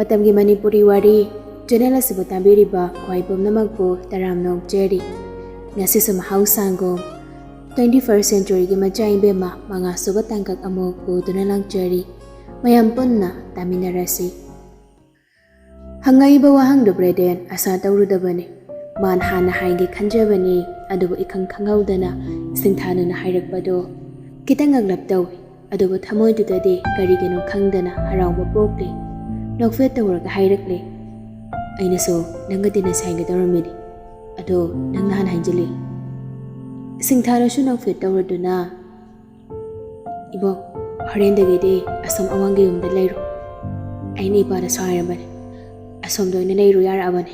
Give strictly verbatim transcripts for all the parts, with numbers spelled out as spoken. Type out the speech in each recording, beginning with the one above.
ꯃꯇꯝꯒꯤ ꯃꯅꯤꯄꯨꯔꯤ ꯋꯥꯔꯤ ꯆꯦꯅꯦꯜ ꯑꯁꯤꯕꯨ ꯇꯥꯕꯤꯔꯤꯕ ꯈ꯭ꯋꯥꯏ ꯄꯨꯝꯅꯃꯛꯄꯨ ꯇꯔꯥꯝꯅ ꯑꯣꯛꯆꯔꯤ꯫ ꯉꯁꯤꯁꯨ ꯃꯍꯧꯁꯥꯒꯨꯝ twenty first centuryꯒꯤ ꯃꯆꯥ ꯏꯕꯦꯝꯃ ꯃꯉꯥꯁꯨꯕ ꯇꯥꯡꯀꯛ ꯑꯃꯨꯛ ꯄꯨꯗꯨꯅ ꯂꯥꯛꯆꯔꯤ꯫ ꯃꯌꯥꯝ ꯄꯨꯟꯅ ꯇꯥꯃꯤꯟꯅꯔꯁꯤ꯫ ꯍꯪꯉꯛꯏꯕ ꯋꯥꯍꯪꯗꯨ ꯕ꯭ꯔꯦꯗꯦꯟ ꯑꯁꯥ ꯇꯧꯔꯨꯗꯕꯅꯤ꯫ ꯃꯥꯅ ꯍꯥꯟꯅ ꯍꯥꯏꯒꯦ ꯈꯟꯖꯕꯅꯤ, ꯑꯗꯨꯕꯨ ꯏꯈꯪ ꯈꯪꯍꯧꯗꯅ ꯁꯤꯡꯊꯥꯅꯨꯅ ꯍꯥꯏꯔꯛꯄꯗꯨ ꯈꯤꯇꯪ ꯉꯛꯂꯞ ꯇꯧꯏ꯫ ꯑꯗꯨꯕꯨ ꯊꯃꯣꯏꯗꯨꯗꯗꯤ ꯀꯔꯤꯒꯤꯅꯣ ꯈꯪꯗꯅ ꯍꯔꯥꯎꯕ ꯄꯣꯛꯂꯤ꯫ ꯅꯣꯛꯐꯦꯠ ꯇꯧꯔꯒ ꯍꯥꯏꯔꯛꯂꯦ, "ꯑꯩꯅꯁꯨ ꯅꯪꯒ ꯇꯤꯟꯅꯁꯦ ꯍꯥꯏꯒꯦ ꯇꯧꯔꯝꯃꯤꯅꯤ, ꯑꯗꯣ ꯅꯪꯅ ꯍꯥꯟꯅ ꯍꯥꯏꯖꯤꯜꯂꯤ꯫" ꯁꯤꯡꯊꯥꯅꯁꯨ ꯅꯣꯛꯐꯦꯠ ꯇꯧꯔꯗꯨꯅ, "ꯏꯕꯣꯛ, ꯍꯣꯔꯦꯟꯗꯒꯤꯗꯤ ꯑꯁꯣꯝ ꯑꯋꯥꯡꯒꯤ ꯌꯨꯝꯗ ꯂꯩꯔꯣ꯫ ꯑꯩꯅ ꯏꯄꯥꯗꯁꯨ ꯍꯥꯏꯔꯕꯅꯤ, ꯑꯁꯣꯝꯗ ꯑꯣꯏꯅ ꯂꯩꯔꯨ ꯌꯥꯔꯛꯑꯕꯅꯤ꯫"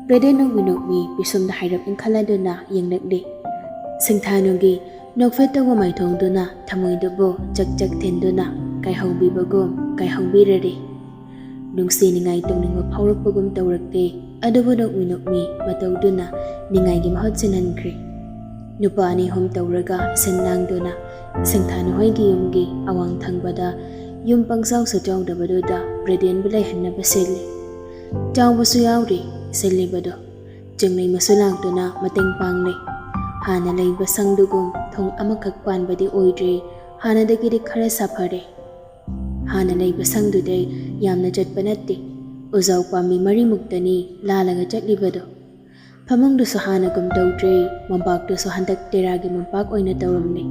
ꯕ꯭ꯔꯦꯗꯦꯟ ꯅꯣꯛꯃꯤ ꯅꯣꯛꯃꯤ ꯄꯤꯁꯨꯝꯗ ꯍꯥꯏꯔꯞ ꯏꯟꯈꯠꯂꯗꯨꯅ ꯌꯦꯡꯂꯛꯂꯤ꯫ ꯁꯤꯡꯊꯥꯅꯨꯒꯤ ꯅꯣꯛꯐꯦꯠ ꯇꯧꯕ ꯃꯥꯏꯊꯣꯡꯗꯨꯅ ꯊꯃꯣꯏꯗꯨꯕꯨ ꯆꯛ ꯆꯛ ꯊꯤꯟꯗꯨꯅ ꯀꯥꯏꯍꯧꯕꯤꯕꯒꯨꯝ ꯀꯥꯏꯍꯧꯕꯤꯔꯔꯤ꯫ ꯅꯨꯡꯁꯤ ꯅꯤꯡꯉꯥꯏ ꯇꯧꯅꯤꯡꯕ ꯐꯥꯎꯔꯛꯄꯒꯨꯝ ꯇꯧꯔꯛꯂꯤ, ꯑꯗꯨꯕꯨ ꯅꯣꯛꯃꯤ ꯅꯣꯛꯃꯤ ꯃꯇꯧꯗꯨꯅ ꯅꯤꯡꯉꯥꯏꯒꯤ ꯃꯍꯨꯠ ꯁꯤꯟꯍꯟꯈ꯭ꯔꯦ꯫ ꯅꯨꯄꯥ ꯑꯅꯤ ꯑꯍꯨꯝ ꯇꯧꯔꯒ ꯁꯤꯟ ꯂꯥꯡꯗꯨꯅ ꯁꯤꯡꯊꯥꯅꯨ ꯍꯣꯏꯒꯤ ꯌꯨꯝꯒꯤ ꯑꯋꯥꯡ ꯊꯪꯕꯗ ꯌꯨꯝ ꯄꯪꯆꯥꯎꯁꯨ ꯆꯥꯎꯗꯕꯗꯨꯗ ꯕ꯭ꯔꯦꯗꯦꯟꯕꯨ ꯂꯩꯍꯟꯅꯕ ꯁꯤꯜꯂꯤ꯫ ꯆꯥꯎꯕꯁꯨ ꯌꯥꯎꯔꯤ ꯁꯤꯜꯂꯤꯕꯗꯣ꯫ ꯆꯤꯡꯂꯩ ꯃꯁꯨ ꯂꯥꯛꯇꯨꯅ ꯃꯇꯦꯡ ꯄꯥꯡꯂꯦ꯫ ꯍꯥꯟꯅ ꯂꯩꯕ ꯁꯪꯗꯨꯒꯨꯝ ꯊꯣꯡ ꯑꯃꯈꯛ ꯄꯥꯟꯕꯗꯤ ꯑꯣꯏꯗ꯭ꯔꯦ, ꯍꯥꯟꯅꯗꯒꯤꯗꯤ ꯈꯔ ꯁꯥꯐꯔꯦ꯫ ꯍꯥꯟꯅ ꯂꯩꯕ ꯁꯪꯗꯨꯗꯩ ꯌꯥꯝꯅ ꯆꯠꯄ ꯅꯠꯇꯦ, ꯎꯖꯥꯎ ꯄꯥꯝꯕꯤ ꯃꯔꯤꯃꯨꯛꯇꯅꯤ ꯂꯥꯜꯂꯒ ꯆꯠꯂꯤꯕꯗꯣ꯫ ꯐꯃꯨꯡꯗꯨꯁꯨ ꯍꯥꯟꯅꯒꯨꯝ ꯇꯧꯗ꯭ꯔꯦ, ꯃꯣꯝꯄꯥꯛꯇꯨꯁꯨ ꯍꯟꯗꯛ ꯇꯦꯔꯥꯒꯤ ꯃꯣꯝꯄꯥꯛ ꯑꯣꯏꯅ ꯇꯧꯔꯝꯂꯦ꯫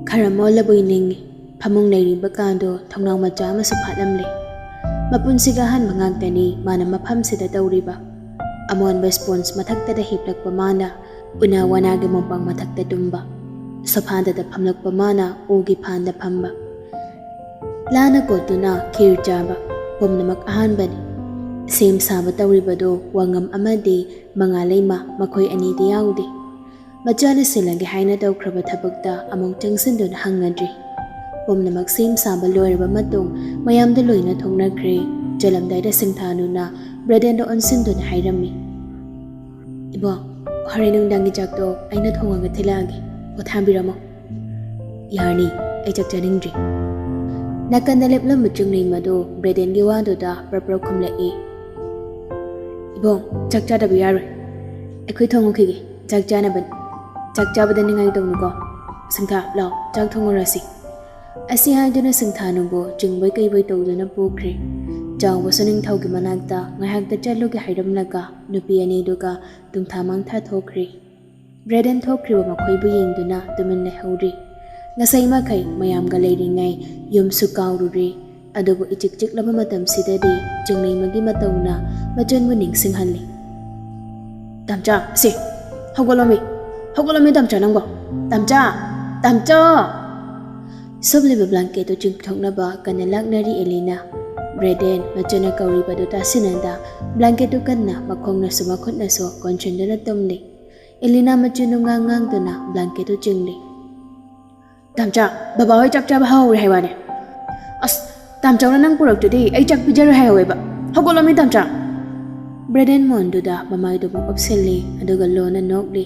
ꯈꯔ ꯃꯣꯜꯂꯕꯣꯏ ꯅꯤꯡꯉꯤ꯫ ꯐꯃꯨꯡ ꯂꯩꯔꯤꯕ ꯀꯥꯗꯣ ꯊꯣꯡꯅꯥꯎ ꯃꯆꯥ ꯑꯃꯁꯨ ꯐꯥꯠꯂꯝꯂꯦ꯫ ꯃꯄꯨꯟꯁꯤꯒ ꯑꯍꯥꯟꯕ ꯉꯥꯛꯇꯅꯤ ꯃꯥꯅ ꯃꯐꯝꯁꯤꯗ ꯇꯧꯔꯤꯕ꯫ ꯑꯃꯣꯟꯕ ꯁ꯭ꯄꯣꯟꯖ ꯃꯊꯛꯇꯗ ꯍꯤꯞꯂꯛꯄ ꯃꯥꯅ ꯎꯅꯥ ꯋꯥꯅꯥꯒꯤ ꯃꯣꯝꯄꯥꯛ ꯃꯊꯛꯇ ꯇꯨꯝꯕ꯫ ꯁꯣꯐꯥꯗꯗ ꯐꯝꯂꯛꯄ ꯃꯥꯅ ꯎꯒꯤ ꯐꯥꯟꯗ ꯐꯝꯕ꯫ ꯂꯥꯅ ꯀꯣꯠꯇꯨꯅ ꯈꯤꯔ ꯆꯥꯕ꯫ ꯄꯨꯝꯅꯃꯛ ꯑꯍꯥꯟꯕꯅꯤ꯫ ꯁꯦꯝ ꯁꯥꯕ ꯇꯧꯔꯤꯕꯗꯨ ꯋꯥꯉꯝ ꯑꯃꯗꯤ ꯃꯉꯥ ꯂꯩꯃ ꯃꯈꯣꯏ ꯑꯅꯤꯗꯤ ꯌꯥꯎꯗꯦ꯫ ꯃꯆꯥꯅ ꯁꯤꯜꯂꯒꯦ ꯍꯥꯏꯅ ꯇꯧꯈ꯭ꯔꯕ ꯊꯕꯛꯇ ꯑꯃꯨꯛ ꯆꯪꯁꯤꯟꯗꯨꯅ ꯍꯪꯅꯗ꯭ꯔꯤ꯫ ꯄꯨꯝꯅꯃꯛ ꯁꯦꯝ ꯁꯥꯕ ꯂꯣꯏꯔꯕ ꯃꯇꯨꯡ ꯃꯌꯥꯝꯗ ꯂꯣꯏꯅ ꯊꯣꯛꯅꯈ꯭ꯔꯦ꯫ ꯆꯠꯂꯝꯗꯥꯏꯗ ꯁꯤꯡꯊꯥꯅꯨꯅ ꯕ꯭ꯔꯦꯗꯦꯟꯗ ꯑꯣꯟꯁꯤꯟꯗꯨꯅ ꯍꯥꯏꯔꯝꯃꯤ, "ꯏꯕꯣ, ꯍꯣꯔꯦꯟ ꯅꯨꯡꯗꯥꯡꯒꯤ ꯆꯥꯛꯇꯣ ꯑꯩꯅ ꯊꯣꯡꯉꯒ ꯊꯤꯜꯂꯛꯑꯒꯦ, ꯄꯣꯊꯥꯕꯤꯔꯝꯃꯣ꯫" "ꯌꯥꯔꯅꯤ, ꯑꯩ ꯆꯥꯛ ꯆꯥꯅꯤꯡꯗ꯭ꯔꯤ꯫" ꯅꯥꯀꯟꯗ ꯂꯦꯞꯂꯝꯕ ꯆꯤꯡꯂꯩꯃꯗꯨ ꯕ꯭ꯔꯦꯗꯦꯟꯒꯤ ꯋꯥꯗꯨꯗ ꯄ꯭ꯔꯞ ꯄ꯭ꯔꯞ ꯈꯨꯝꯂꯛꯏ꯫ "ꯏꯕꯣꯡ, ꯆꯥꯛ ꯆꯥꯗꯕ ꯌꯥꯔꯣꯏ꯫ ꯑꯩꯈꯣꯏ ꯊꯣꯡꯉꯨꯈꯤꯒꯦ꯫ ꯆꯥꯛ ꯆꯥꯅꯕ, ꯆꯥꯛ ꯆꯥꯕꯗ ꯅꯤꯡꯉꯥꯏ ꯇꯧꯅꯨꯀꯣ꯫ ꯁꯤꯡꯊꯥ, ꯂꯥꯎ, ꯆꯥꯛ ꯊꯣꯡꯉꯨꯔꯁꯤ꯫" ꯑꯁꯤ ꯍꯥꯏꯗꯨꯅ ꯁꯤꯡꯊꯥꯅꯕꯨ ꯆꯤꯡꯕꯣꯏ ꯀꯩꯕꯣꯏ ꯇꯧꯗꯨꯅ ꯄꯨꯈ꯭ꯔꯦ꯫ ꯆꯥꯎꯕꯁꯨ ꯅꯤꯡꯊꯧꯒꯤ ꯃꯅꯥꯛꯇ ꯉꯥꯏꯍꯥꯛꯇ ꯆꯠꯂꯨꯒꯦ ꯍꯥꯏꯔꯝꯂꯒ ꯅꯨꯄꯤ ꯑꯅꯤꯗꯨꯒ ꯇꯨꯡꯊꯥ ꯃꯥꯡꯊꯥ ꯊꯣꯛꯈ꯭ꯔꯦ꯫ ꯕ꯭ꯔꯦꯗꯦꯟ ꯊꯣꯛꯈ꯭ꯔꯤꯕ ꯃꯈꯣꯏꯕꯨ ꯌꯦꯡꯗꯨꯅ ꯇꯨꯃꯤꯟ ꯂꯩꯍꯧꯔꯤ꯫ ꯉꯁꯥꯏ ꯃꯈꯩ ꯃꯌꯥꯝꯒ ꯂꯩꯔꯤꯉꯩ ꯌꯨꯝꯁꯨ ꯀꯥꯎꯔꯨꯔꯦ꯫ ꯑꯗꯨꯕꯨ ꯏꯆꯤꯛ ꯆꯤꯛꯂꯕ ꯃꯇꯝꯁꯤꯗꯗꯤ ꯆꯤꯡꯂꯩꯃꯒꯤ ꯃꯇꯧꯅ ꯃꯆꯟꯕꯨ ꯅꯤꯡꯁꯤꯡꯍꯜꯂꯤ꯫ "ꯇꯥꯝꯆꯥ, ꯁꯦ, ꯍꯧꯒꯠꯂꯣꯃꯤ, ꯍꯧꯒꯠꯂꯣꯃꯤ ꯇꯥꯝꯆꯥ ꯅꯪꯕꯣ꯫ ꯇꯥꯝꯆꯥ, ꯇꯥꯝꯆꯥ!" ꯁꯨꯞꯂꯤꯕ ꯕ꯭ꯂꯥꯡꯀꯦꯠꯇꯨ ꯆꯤꯡꯊꯣꯛꯅꯕ ꯀꯟꯅ ꯂꯥꯛꯅꯔꯤ ꯑꯦꯂꯤꯅꯥ꯫ ꯕ꯭ꯔꯦꯗꯦꯟ ꯃꯆꯟꯅ ꯀꯧꯔꯤꯕꯗꯨ ꯇꯥꯁꯤꯟꯅꯗ ꯕ꯭ꯂꯥꯡꯀꯦꯠꯇꯨ ꯀꯟꯅ ꯃꯈꯣꯡꯅꯁꯨ ꯃꯈꯨꯠꯅꯁꯨ ꯀꯣꯟꯁꯤꯟꯗꯨꯅ ꯇꯨꯝꯂꯤ꯫ ꯑꯦꯂꯤꯅꯥ ꯃꯆꯤꯟꯗꯨ ꯉꯥꯡ ꯉꯥꯡꯗꯨꯅ ꯕ꯭ꯂꯥꯡꯀꯦꯠꯇꯨ ꯆꯤꯡꯂꯤ꯫ "ꯇꯥꯝꯆꯥ, ꯕꯕꯥ ꯍꯣꯏ ꯆꯥꯛ ꯆꯥꯕ ꯍꯧꯍꯧꯔꯦ ꯍꯥꯏ ꯋꯥꯅꯦ꯫ ꯑꯁ, ꯇꯥꯝꯆꯧꯅ ꯅꯪ ꯄꯨꯔꯛꯇ꯭ꯔꯗꯤ ꯑꯩ ꯆꯥꯛ ꯄꯤꯖꯔꯣꯏ ꯍꯥꯏꯍꯧꯋꯦꯕ꯫ ꯍꯧꯒꯠꯂꯣꯃꯤ ꯇꯥꯝꯆꯥ!" ꯕ꯭ꯔꯦꯗꯦꯟ ꯃꯣꯟꯗꯨꯗ ꯃꯃꯥꯏꯗꯨ ꯑꯃꯨꯛ ꯎꯞꯁꯤꯜꯂꯤ, ꯑꯗꯨꯒ ꯂꯣꯟꯅ ꯅꯣꯛꯂꯤ꯫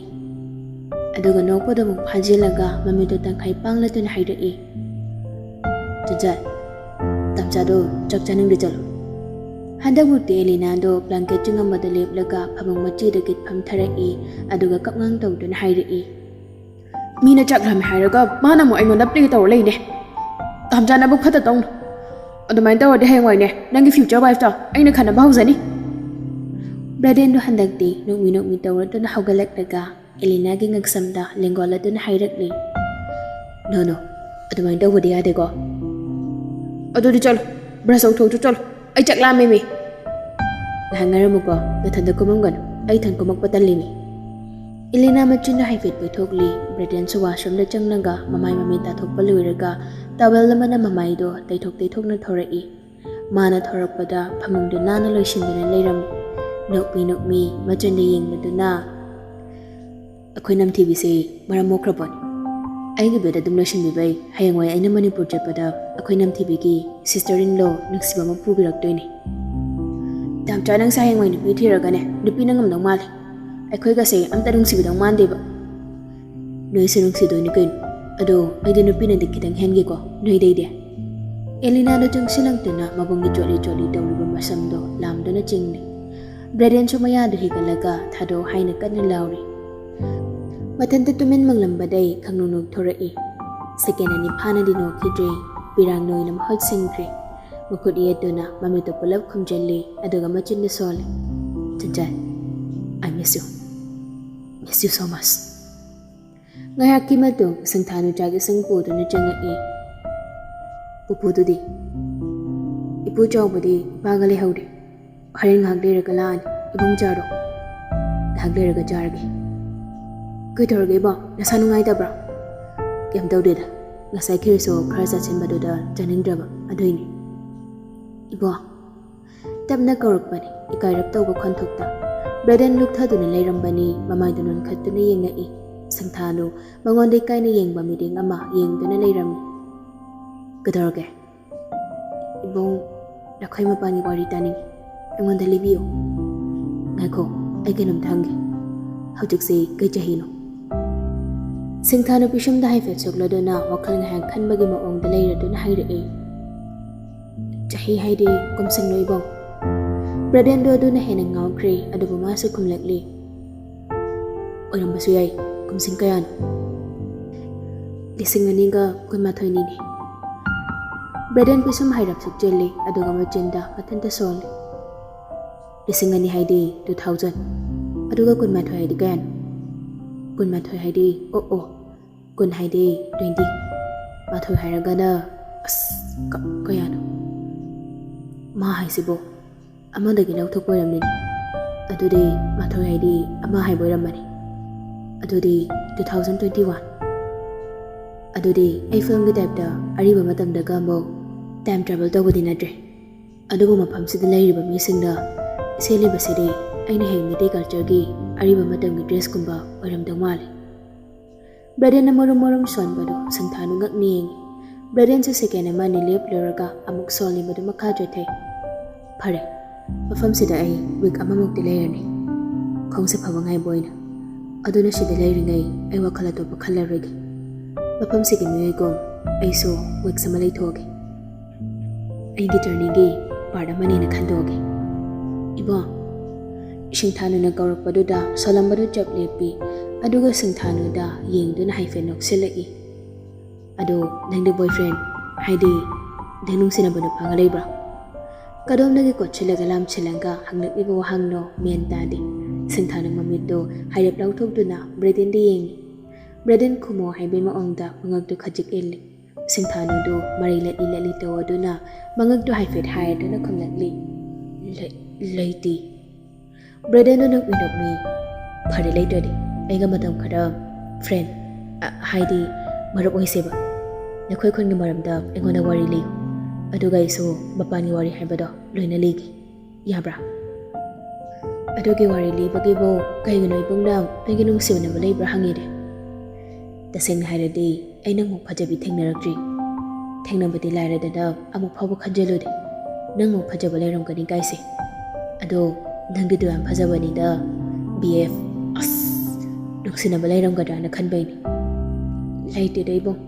ꯑꯗꯨꯒ ꯅꯣꯛꯄꯗꯨ ꯑꯃꯨꯛ ꯐꯥꯖꯤꯜꯂꯒ ꯃꯃꯤꯠꯇꯨ ꯇꯪꯈꯥꯏ ꯄꯥꯡꯂꯗꯨꯅ ꯍꯥꯏꯔꯛꯏ꯫ "ꯆꯟꯆꯟ, ꯇꯥꯝꯆꯥꯗꯣ ꯆꯥꯛ ꯆꯥꯅꯤꯡꯗꯦ ꯆꯠꯂꯣ꯫" ꯍꯟꯗꯛꯃꯨꯛꯇꯤ ꯑꯦꯂꯤꯅꯥꯗꯣ ꯕ꯭ꯂꯥꯡꯀꯦꯠ ꯆꯤꯡꯉꯝꯕꯗ ꯂꯦꯞꯂꯒ ꯐꯃꯨꯡ ꯃꯆꯤꯗ ꯒꯤꯠ ꯐꯝꯊꯔꯛꯏ, ꯑꯗꯨꯒ ꯀꯞꯉꯥꯡ ꯇꯧꯗꯨꯅ ꯍꯥꯏꯔꯛꯏ꯫ "ꯃꯤꯅ ꯆꯥꯛ ꯂꯥꯝꯃꯦ ꯍꯥꯏꯔꯒ ꯃꯥꯅ ꯑꯃꯨꯛ ꯑꯩꯉꯣꯟꯗ ꯄ꯭ꯂꯦ ꯇꯧꯔ ꯂꯩꯅꯦ꯫ ꯇꯥꯝꯆꯥꯅꯕꯨ ꯐꯠꯇ ꯇꯧꯅꯨ꯫ ꯑꯗꯨꯃꯥꯏꯅ ꯇꯧꯔꯗꯤ ꯍꯌꯦꯡꯋꯥꯏꯅꯦ, ꯅꯪꯒꯤ future wife ꯇꯣ ꯑꯩꯅ ꯈꯟꯅꯕ ꯍꯧꯖꯅꯤ꯫" ꯕ꯭ꯔꯦꯗꯦꯟꯗꯣ ꯍꯟꯗꯛꯇꯤ ꯅꯣꯛꯃꯤ ꯅꯣꯛꯃꯤ ꯇꯧꯔꯗꯨꯅ ꯍꯧꯒꯠꯂꯛꯂꯒ ꯑꯦꯂꯤꯅꯥꯒꯤ ꯉꯛꯁꯝꯗ ꯂꯦꯡꯒꯣꯜꯂꯗꯨꯅ ꯍꯥꯏꯔꯛꯂꯤ꯫ "No, no, ꯑꯗꯨꯃꯥꯏꯅ ꯇꯧꯕꯗꯤ ꯌꯥꯗꯦꯀꯣ꯫ ꯑꯗꯨꯗꯤ ꯆꯠꯂꯣ, brush ꯇꯧꯊꯣꯛꯆꯣ ꯆꯠꯂꯣ꯫ ꯑꯩ ꯆꯥꯛ ꯂꯥꯝꯃꯦꯃꯤ꯫" "ꯉꯥꯏꯍꯥꯛ ꯉꯥꯏꯔꯝꯃꯨꯀꯣ, ꯅꯊꯟꯗ ꯀꯨꯝꯃꯝꯒꯅꯨ, ꯑꯩ ꯏꯊꯟ ꯀꯨꯝꯃꯛꯄ ꯇꯜꯂꯤꯃꯤ꯫" ꯑꯦꯂꯤꯅꯥ ꯃꯆꯤꯟꯗ ꯍꯥꯏꯐꯦꯠ ꯄꯣꯏꯊꯣꯛꯂꯤ꯫ ꯕ꯭ꯔꯦꯗꯦꯟꯁꯨ washroomꯗ ꯆꯪꯂꯒ ꯃꯃꯥꯏ ꯃꯃꯤꯠ ꯇꯥꯊꯣꯛꯄ ꯂꯣꯏꯔꯒ towel ꯑꯃꯅ ꯃꯃꯥꯏꯗꯣ ꯇꯩꯊꯣꯛ ꯇꯩꯊꯣꯛꯅ ꯊꯣꯔꯛꯏ꯫ ꯃꯥꯅ ꯊꯣꯔꯛꯄꯗ ꯐꯃꯨꯡꯗꯨ ꯅꯥꯟꯅ ꯂꯣꯏꯁꯤꯟꯗꯨꯅ ꯂꯩꯔꯝꯃꯤ꯫ ꯅꯣꯛꯃꯤ ꯅꯣꯛꯃꯤ ꯃꯆꯤꯟꯗ ꯌꯦꯡꯂꯗꯨꯅ, "ꯑꯩꯈꯣꯏ ꯅꯝꯊꯤꯕꯤꯁꯦ ꯃꯔꯝ ꯃꯣꯛꯈ꯭ꯔꯕꯣꯅꯦ꯫ ꯑꯩꯒꯤ bed ꯑꯗꯨꯝ ꯂꯣꯏꯁꯤꯟꯕꯤꯕꯩ ꯍꯌꯦꯡꯋꯥꯏ ꯑꯩꯅ ꯃꯅꯤꯄꯨꯔ ꯆꯠꯄꯗ ꯑꯩꯈꯣꯏ ꯅꯝꯊꯤꯕꯤꯒꯤ sister in law ꯅꯨꯡꯁꯤꯕ ꯑꯃ ꯄꯨꯕꯤꯔꯛꯇꯣꯏꯅꯦ꯫" "ꯇꯥꯝꯆꯥ, ꯅꯪꯁꯦ ꯍꯌꯦꯡꯋꯥꯏ ꯅꯨꯄꯤ ꯊꯤꯔꯒꯅꯦ, ꯅꯨꯄꯤꯅ ꯉꯝꯗꯧ ꯃꯥꯜꯂꯦ꯫ ꯑꯩꯈꯣꯏꯒꯁꯦ ꯑꯝꯇ ꯅꯨꯡꯁꯤꯕꯤꯗꯧ ꯃꯥꯟꯗꯦꯕ꯫" "ꯅꯣꯏꯁꯨ ꯅꯨꯡꯁꯤꯗꯣꯏꯅꯤ ꯀꯩꯅꯣ꯫ ꯑꯗꯣ ꯑꯩꯗꯤ ꯅꯨꯄꯤꯅꯗꯤ ꯈꯤꯇꯪ ꯍꯦꯟꯒꯦꯀꯣ, ꯅꯣꯏꯗꯩꯗꯤ꯫" ꯑꯦꯂꯤꯅꯥꯗ ꯆꯪꯁꯤꯜꯂꯛꯇꯨꯅ ꯃꯕꯨꯡꯒꯤ ꯆꯣꯠꯂꯤ ꯆꯣꯠꯂꯤ ꯇꯧꯔꯤꯕ ꯃꯁꯝꯗꯣ ꯂꯥꯝꯗꯨꯅ ꯆꯤꯡꯂꯤ꯫ ꯕ꯭ꯔꯦꯗꯦꯟꯁꯨ ꯃꯌꯥꯗꯨ ꯍꯤꯒꯠꯂꯒ ꯊꯥꯗꯣꯛꯑꯣ ꯍꯥꯏꯅ ꯀꯟꯅ ꯂꯥꯎꯔꯤ꯫ ꯃꯊꯟꯇ ꯇꯨꯃꯤꯟ ꯃꯪꯂꯝꯕꯗꯩ ꯈꯪꯅꯨꯡ ꯅꯣꯛꯊꯣꯔꯛꯏ꯫ ꯁꯦꯀꯦꯟ ꯑꯅꯤ ꯐꯥꯅꯗꯤ ꯅꯣꯛꯈꯤꯗ꯭ꯔꯦ꯫ ꯄꯤꯔꯥꯡ ꯅꯣꯏꯅ ꯃꯍꯨꯠ ꯁꯤꯟꯈ꯭ꯔꯦ꯫ ꯃꯈꯨꯠ ꯌꯦꯠꯇꯨꯅ ꯃꯃꯤꯠꯇꯨ ꯄꯨꯂꯞ ꯈꯨꯝꯖꯤꯜꯂꯤ, ꯑꯗꯨꯒ ꯃꯆꯤꯟꯗ ꯁꯣꯜꯂꯤ꯫ "Chanchan, I miss you. Miss you so much." ꯉꯥꯏꯍꯥꯛꯀꯤ ꯃꯇꯨꯡ ꯁꯪꯊꯥꯅꯨ ꯆꯥꯛ ꯏꯁꯤꯡ ꯄꯨꯗꯨꯅ ꯆꯪꯉꯛꯏ꯫ "ꯄꯨꯄꯨꯗꯨꯗꯤ?" "ꯏꯄꯨ ꯆꯥꯎꯕꯗꯤ ꯏꯄꯥꯒ ꯂꯩꯍꯧꯔꯦ꯫ ꯍꯣꯔꯦꯟ ꯉꯥꯏꯍꯥꯛ ꯂꯩꯔꯒ ꯂꯥꯛꯑꯅꯤ꯫ ꯏꯕꯨꯡ ꯆꯥꯔꯣ?" "ꯉꯥꯏꯍꯥꯛ ꯂꯩꯔꯒ ꯆꯥꯔꯒꯦ꯫" "ꯀꯩꯗꯧꯔꯒꯦ ꯏꯕꯣ? ꯅꯁꯥ ꯅꯨꯡꯉꯥꯏꯇꯕ꯭ꯔꯣ?" "ꯀꯩꯝ ꯇꯧꯗꯦꯗ꯫ ꯉꯁꯥꯏ ꯈꯦꯔꯁꯨ ꯈꯔ ꯆꯥꯁꯤꯟꯕꯗꯨꯗ ꯆꯥꯅꯤꯡꯗ꯭ꯔꯕ, ꯑꯗꯨꯏꯅꯦ꯫" "ꯏꯕꯣ꯫" ꯇꯞꯅ ꯀꯧꯔꯛꯄꯅꯤ, ꯏꯀꯥꯏꯔꯞ ꯇꯧꯕ ꯈꯣꯟꯊꯣꯛꯇ꯫ ꯕ꯭ꯔꯦꯗꯦꯟ ꯂꯨꯞꯊꯗꯨꯅ ꯂꯩꯔꯝꯕꯅꯤ, ꯃꯃꯥꯏꯗꯨ ꯅꯣꯟꯈꯠꯇꯨꯅ ꯌꯦꯡꯉꯛꯏ꯫ ꯁꯪꯊꯥꯅꯨ ꯃꯉꯣꯟꯗ ꯏꯀꯥꯏꯅ ꯌꯦꯡꯕ ꯃꯤꯠꯌꯦꯡ ꯑꯃ ꯌꯦꯡꯗꯨꯅ ꯂꯩꯔꯝꯃꯤ꯫ "ꯀꯩꯗꯧꯔꯒꯦ?" "ꯏꯕꯨꯡ, ꯂꯈꯣꯏ ꯃꯄꯥꯟꯒꯤ ꯋꯥꯔꯤ ꯇꯥꯅꯤꯡꯉꯤ꯫ ꯑꯩꯉꯣꯟꯗ ꯂꯤꯕꯤꯌꯨ꯫" "ꯉꯥꯏꯈꯣ, ꯑꯩ ꯀꯩꯅꯣꯝꯇ ꯍꯪꯒꯦ꯫ ꯍꯧꯖꯤꯛꯁꯦ ꯀꯩ ꯆꯍꯤꯅꯣ?" ꯁꯤꯡꯊꯥꯅꯨ ꯄꯤꯁꯨꯝꯗ ꯍꯥꯏꯐꯦꯠ ꯁꯣꯛꯂꯗꯨꯅ ꯋꯥꯈꯜ ꯉꯥꯏꯍꯥꯛ ꯈꯟꯕꯒꯤ ꯃꯑꯣꯡꯗ ꯂꯩꯔꯗꯨꯅ ꯍꯥꯏꯔꯛꯏ꯫ "ꯆꯍꯤ ꯍꯥꯏꯗꯤ ꯀꯨꯝꯁꯤꯡꯂꯣ ꯏꯕꯨꯡ?" ꯕ꯭ꯔꯦꯗꯦꯟꯗꯣ ꯑꯗꯨꯅ ꯍꯦꯟꯅ ꯉꯥꯎꯈ꯭ꯔꯦ, ꯑꯗꯨꯕꯨ ꯃꯥꯁꯨ ꯈꯨꯝꯂꯛꯂꯤ꯫ "ꯑꯣꯏꯔꯝꯕꯁꯨ ꯌꯥꯏ꯫ ꯀꯨꯝꯁꯤꯡ ꯀꯌꯥꯅꯣ?" "ꯂꯤꯁꯤꯡ ꯑꯅꯤꯒ ꯀꯨꯟꯃꯥꯊꯣꯏꯅꯤꯅꯦ꯫" ꯕ꯭ꯔꯦꯗꯦꯟ ꯄꯤꯁꯨꯝ ꯍꯥꯏꯔꯞ ꯁꯨꯛꯆꯤꯜꯂꯤ, ꯑꯗꯨꯒ ꯃꯆꯤꯟꯗ ꯃꯊꯟꯇ ꯁꯣꯜꯂꯤ꯫ "ꯂꯤꯁꯤꯡ ꯑꯅꯤ ꯍꯥꯏꯗꯤ two thousand, ꯑꯗꯨꯒ ꯀꯨꯟꯃꯥꯊꯣꯏ ꯍꯥꯏꯗꯤ ꯀꯌꯥꯅꯣ?" "ꯀꯨꯟꯃꯥꯊꯣꯏ ꯍꯥꯏꯗꯤ, ꯑꯣ ꯑꯣ, ꯀꯨꯟ ꯍꯥꯏꯗꯤ twenty, ꯃꯥꯊꯣꯏ ꯍꯥꯏꯔꯒꯅ, ꯑꯁ, ꯀ-, ꯀꯌꯥꯅꯣ?" "ꯃꯥ ꯍꯥꯏꯁꯤꯕꯣ?" ꯑꯃꯗꯒꯤ ꯂꯧꯊꯣꯛꯄ ꯑꯣꯏꯔꯝꯅꯤꯅꯦ꯫ ꯑꯗꯨꯗꯤ ꯃꯥꯊꯣꯏ ꯍꯥꯏꯗꯤ ꯑꯃ ꯍꯥꯏꯕ ꯑꯣꯏꯔꯝꯃꯅꯤ꯫ ꯑꯗꯨꯗꯤ two thousand twenty one꯫ ꯑꯗꯨꯗꯤ ꯑꯩ ꯐꯤꯂꯝꯒꯤ ꯇꯥꯏꯞꯇ ꯑꯔꯤꯕ ꯃꯇꯝꯗꯒ ꯑꯃꯨꯛ time travel ꯇꯧꯕꯗꯤ ꯅꯠꯇ꯭ꯔꯦ꯫ ꯑꯗꯨꯕꯨ ꯃꯐꯝꯁꯤꯗ ꯂꯩꯔꯤꯕ ꯃꯤꯁꯤꯡꯅ ꯁꯦꯠꯂꯤꯕꯁꯤꯗꯤ ꯑꯩꯅ ꯍꯌꯦꯡ ꯃꯤꯇꯩ cultureꯒꯤ ꯑꯔꯤꯕ ꯃꯇꯝꯒꯤ dressꯀꯨꯝꯕ ꯑꯣꯏꯔꯝꯗꯧ ꯃꯥꯜꯂꯤ꯫ ꯕ꯭ꯔꯦꯗꯦꯟꯅ ꯃꯔꯨꯝ ꯃꯔꯨꯝ ꯁꯣꯟꯕꯗꯨ ꯁꯪꯊꯥꯅꯨ ꯉꯛꯅ ꯌꯦꯡꯉꯤ꯫ ꯕ꯭ꯔꯦꯗꯦꯟꯁꯨ ꯁꯦꯀꯦꯟ ꯑꯃ ꯑꯅꯤ ꯂꯦꯞꯂꯨꯔꯒ ꯑꯃꯨꯛ ꯁꯣꯜꯂꯤꯕꯗꯨ ꯃꯈꯥ ꯆꯠꯊꯩ꯫ "ꯐꯔꯦ, ꯃꯐꯝꯁꯤꯗ ꯑꯩ week ꯑꯃꯃꯨꯛꯇꯤ ꯂꯩꯔꯅꯤ, ꯈꯣꯡꯁꯦ ꯐꯕ ꯉꯥꯏꯕ ꯑꯣꯏꯅ꯫ ꯑꯗꯨꯅ ꯁꯤꯗ ꯂꯩꯔꯤꯉꯩ ꯑꯩ ꯋꯥꯈꯜ ꯑꯇꯣꯞꯄ ꯈꯜꯂꯔꯣꯏꯒꯦ꯫ ꯃꯐꯝꯁꯤꯒꯤ ꯃꯤꯑꯣꯏꯒꯨꯝ ꯑꯩꯁꯨ weeks ꯑꯃ ꯂꯩꯊꯣꯛꯑꯒꯦ꯫" ꯑꯩꯒꯤ ꯖꯔꯅꯤꯒꯤ ꯄꯥꯔꯠ ꯑꯃꯅꯦꯅ ꯈꯟꯗꯣꯛꯑꯒꯦ꯫ ꯏꯕꯣ, ꯁꯤꯡꯊꯥꯅꯨꯅ ꯀꯧꯔꯛꯄꯗꯨꯗ ꯁꯣꯂꯝꯕꯗꯨ ꯆꯞ ꯂꯦꯞꯄꯤ꯫ ꯑꯗꯨꯒ ꯁꯤꯡꯊꯥꯅꯨꯗ ꯌꯦꯡꯗꯨꯅ ꯍꯥꯏꯐꯦꯠ ꯅꯣꯛꯁꯤꯜꯂꯛꯏ꯫ "ꯑꯗꯣ, ꯅꯪꯗꯤ ꯕꯣꯏꯐ꯭ꯔꯦꯟ, ꯍꯥꯏꯗꯤ ꯅꯪ ꯅꯨꯡꯁꯤꯅꯕ ꯅꯨꯄꯥꯒ ꯂꯩꯕ꯭ꯔꯣ?" ꯀꯗꯣꯝꯗꯒꯤ ꯀꯣꯠꯁꯤꯜꯂꯒ ꯂꯥꯝꯁꯤꯜꯂꯒ ꯍꯪꯂꯛꯂꯤꯕ ꯋꯥꯍꯪꯅꯣ ꯃꯦꯟ ꯇꯥꯗꯦ꯫ ꯁꯤꯡꯊꯥꯅꯨ ꯃꯃꯤꯠꯇꯨ ꯍꯥꯏꯔꯞ ꯂꯥꯎꯊꯣꯛꯇꯨꯅ ꯕ꯭ꯔꯦꯗꯦꯟꯗ ꯌꯦꯡꯉꯤ꯫ ꯕ꯭ꯔꯦꯗꯦꯟ ꯈꯨꯝꯃꯣ ꯍꯥꯏꯕꯒꯤ ꯃꯑꯣꯡꯗ ꯃꯉꯛꯇꯨ ꯈꯖꯤꯛ ꯏꯜꯂꯤ꯫ ꯁꯤꯡꯊꯥꯅꯨꯗꯨ ꯃꯔꯩ ꯂꯠꯂꯤ ꯂꯠꯂꯤ ꯇꯧꯗꯨꯅ ꯃꯉꯛꯇꯨ ꯍꯥꯏꯐꯦꯠ ꯍꯥꯏꯔꯗꯨꯅ ꯈꯨꯝꯂꯛꯂꯤ, "ꯂꯩ-, ꯂꯩꯇꯦ꯫" ꯕ꯭ꯔꯦꯗꯦꯟꯗꯨ ꯅꯣꯛꯃꯤ ꯅꯣꯛꯃꯤ, "ꯐꯔꯦ, ꯂꯩꯇ꯭ꯔꯗꯤ ꯑꯩꯒ ꯃꯇꯝ ꯈꯔ ꯐ꯭ꯔꯦꯟ, ꯑ, ꯍꯥꯏꯗꯤ ꯃꯔꯨꯞ ꯑꯣꯏꯁꯦꯕ꯫ ꯅꯈꯣꯏ ꯈꯨꯟꯒꯤ ꯃꯔꯝꯗ ꯑꯩꯉꯣꯟꯗ ꯋꯥꯔꯤ ꯂꯤꯌꯨ, ꯑꯗꯨꯒ ꯑꯩꯁꯨ ꯃꯄꯥꯟꯒꯤ ꯋꯥꯔꯤ ꯍꯥꯏꯕꯗꯣ ꯂꯣꯏꯅ ꯂꯤꯒꯦ꯫ ꯌꯥꯕ꯭ꯔꯥ?" "ꯑꯗꯨꯒꯤ ꯋꯥꯔꯤ ꯂꯤꯕꯒꯤꯕꯨ ꯀꯩꯒꯤꯅꯣ ꯏꯕꯨꯡꯅ ꯑꯩꯒꯤ ꯅꯨꯡꯁꯤꯅꯕ ꯂꯩꯕ꯭ꯔꯥ ꯍꯪꯉꯤꯗꯤ? ꯇꯁꯦꯡꯅ ꯍꯥꯏꯔꯗꯤ ꯑꯩ ꯅꯪꯃꯨꯛ ꯐꯖꯕꯤ ꯊꯦꯡꯅꯔꯛꯇ꯭ꯔꯤ꯫ ꯊꯦꯡꯅꯕꯗꯤ ꯂꯥꯏꯔꯗꯅ ꯑꯃꯨꯛ ꯐꯥꯎꯕ ꯈꯟꯖꯤꯜꯂꯨꯗꯦ ꯅꯪꯃꯨꯛ ꯐꯖꯕ ꯂꯩꯔꯝꯒꯅꯤ ꯀꯥꯏꯁꯦ꯫ ꯑꯗꯣ ꯅꯪꯒꯤꯗꯣ ꯌꯥꯝ ꯐꯖꯕꯅꯤꯗ, ꯕꯤ ꯑꯦꯐ꯫ ꯑꯁ, ꯅꯨꯡꯁꯤꯅꯕ ꯂꯩꯔꯝꯒꯗ꯭ꯔꯥꯅ ꯈꯟꯕꯩꯅꯦ꯫ ꯂꯩꯇꯦꯗ ꯏꯕꯨꯡ,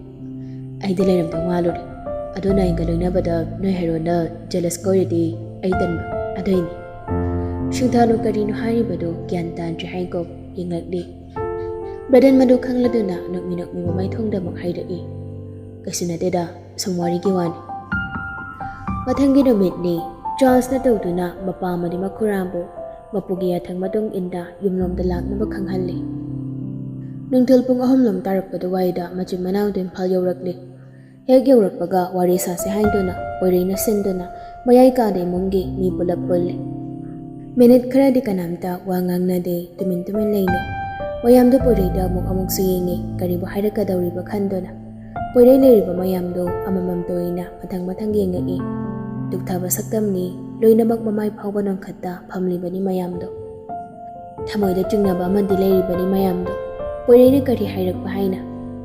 ꯑꯩꯗꯤ ꯂꯩꯔꯝꯗꯧ ꯃꯥꯜꯂꯨꯔꯦ꯫ ꯑꯗꯨꯅ ꯑꯩꯒ ꯂꯣꯏꯅꯕꯗ ꯅꯣꯏ ꯍꯦꯔꯣꯅ ꯖꯦꯂꯁ ꯀꯣꯏꯔꯗꯤ ꯑꯩ ꯇꯟꯕ, ꯑꯗꯨꯏꯅꯤ꯫" ꯁꯤꯡꯊꯥꯅꯨ ꯀꯔꯤꯅꯣ ꯍꯥꯏꯔꯤꯕꯗꯨ ꯒ꯭ꯌꯥꯟ ꯇꯥꯗ꯭ꯔꯤ ꯍꯥꯏꯀꯣ ꯌꯦꯡꯂꯛꯂꯤ꯫ ꯕ꯭ꯔꯦꯗꯦꯟ ꯃꯗꯨ ꯈꯪꯂꯗꯨꯅ ꯅꯣꯛꯃꯤ ꯅꯣꯛꯃꯤ ꯃꯃꯥꯏꯊꯣꯡꯗ ꯑꯃꯨꯛ ꯍꯥꯏꯔꯛꯏ, "ꯀꯩꯁꯨ ꯅꯠꯇꯦꯗ, ꯁꯨꯝ ꯋꯥꯔꯤꯒꯤ ꯋꯥꯅꯤ꯫" ꯃꯊꯪꯒꯤ ꯅꯨꯃꯤꯠꯅꯤ꯫ ꯆꯥꯔꯜꯁꯅ ꯇꯧꯗꯨꯅ ꯃꯄꯥ ꯑꯃꯗꯤ ꯃꯈꯨꯔꯥꯕꯨ ꯃꯄꯨꯒꯤ ꯌꯥꯊꯪ ꯃꯇꯨꯡ ꯏꯟꯅ ꯌꯨꯝꯂꯣꯝꯗ ꯂꯥꯛꯅꯕ ꯈꯪꯍꯜꯂꯤ꯫ ꯅꯨꯡꯊꯤꯜ ꯄꯨꯡ ꯑꯍꯨꯝ ꯂꯣꯝ ꯇꯥꯔꯛꯄ ꯑꯗꯨꯋꯥꯏꯗ ꯃꯆꯤꯟ ꯃꯅꯥꯎꯗꯨ ꯏꯝꯐꯥꯜ ꯌꯧꯔꯛꯂꯤ꯫ ꯍꯦꯛ ꯌꯧꯔꯛꯄꯒ ꯋꯥꯔꯤ ꯁꯥꯁꯦ ꯍꯥꯏꯗꯨꯅ ꯄꯣꯏꯔꯩꯅ ꯁꯤꯟꯗꯨꯅ ꯃꯌꯥꯏ ꯀꯥꯗ ꯏꯃꯨꯡꯒꯤ ꯃꯤ ꯄꯨꯂꯞ ꯄꯨꯜꯂꯤ꯫ ꯃꯤꯅꯤꯠ ꯈꯔꯗꯤ ꯀꯅꯥꯝꯇ ꯋꯥ ꯉꯥꯡꯅꯗꯦ, ꯇꯨꯃꯤꯟ ꯇꯨꯃꯤꯟ ꯂꯩꯅꯩ꯫ ꯃꯌꯥꯝꯗꯨ ꯄꯣꯏꯔꯩꯗ ꯑꯃꯨꯛ ꯑꯃꯨꯛꯁꯨ ꯌꯦꯡꯉꯤ, ꯀꯔꯤꯕꯨ ꯍꯥꯏꯔꯛꯀꯗꯧꯔꯤꯕ ꯈꯟꯗꯨꯅ꯫ ꯄꯣꯏꯔꯩ ꯂꯩꯔꯤꯕ ꯃꯌꯥꯝꯗꯨ ꯑꯃꯃꯝꯇ ꯑꯣꯏꯅ ꯃꯊꯪ ꯃꯊꯪ ꯌꯦꯡꯉꯛꯏ꯫ ꯇꯨꯛꯊꯕ ꯁꯛꯇꯝꯅꯤ, ꯂꯣꯏꯅꯃꯛ ꯃꯃꯥꯏ ꯐꯥꯎꯕ ꯅꯣꯟꯈꯠꯇ ꯐꯝꯂꯤꯕꯅꯤ ꯃꯌꯥꯝꯗꯣ꯫ ꯊꯃꯣꯏꯗ ꯆꯤꯡꯅꯕ ꯑꯃꯗꯤ ꯂꯩꯔꯤꯕꯅꯤ ꯃꯌꯥꯝꯗꯣ꯫ ꯄꯣꯏꯔꯩꯅ ꯀꯔꯤ ꯍꯥꯏꯔꯛꯄ ꯍꯥꯏꯅ꯫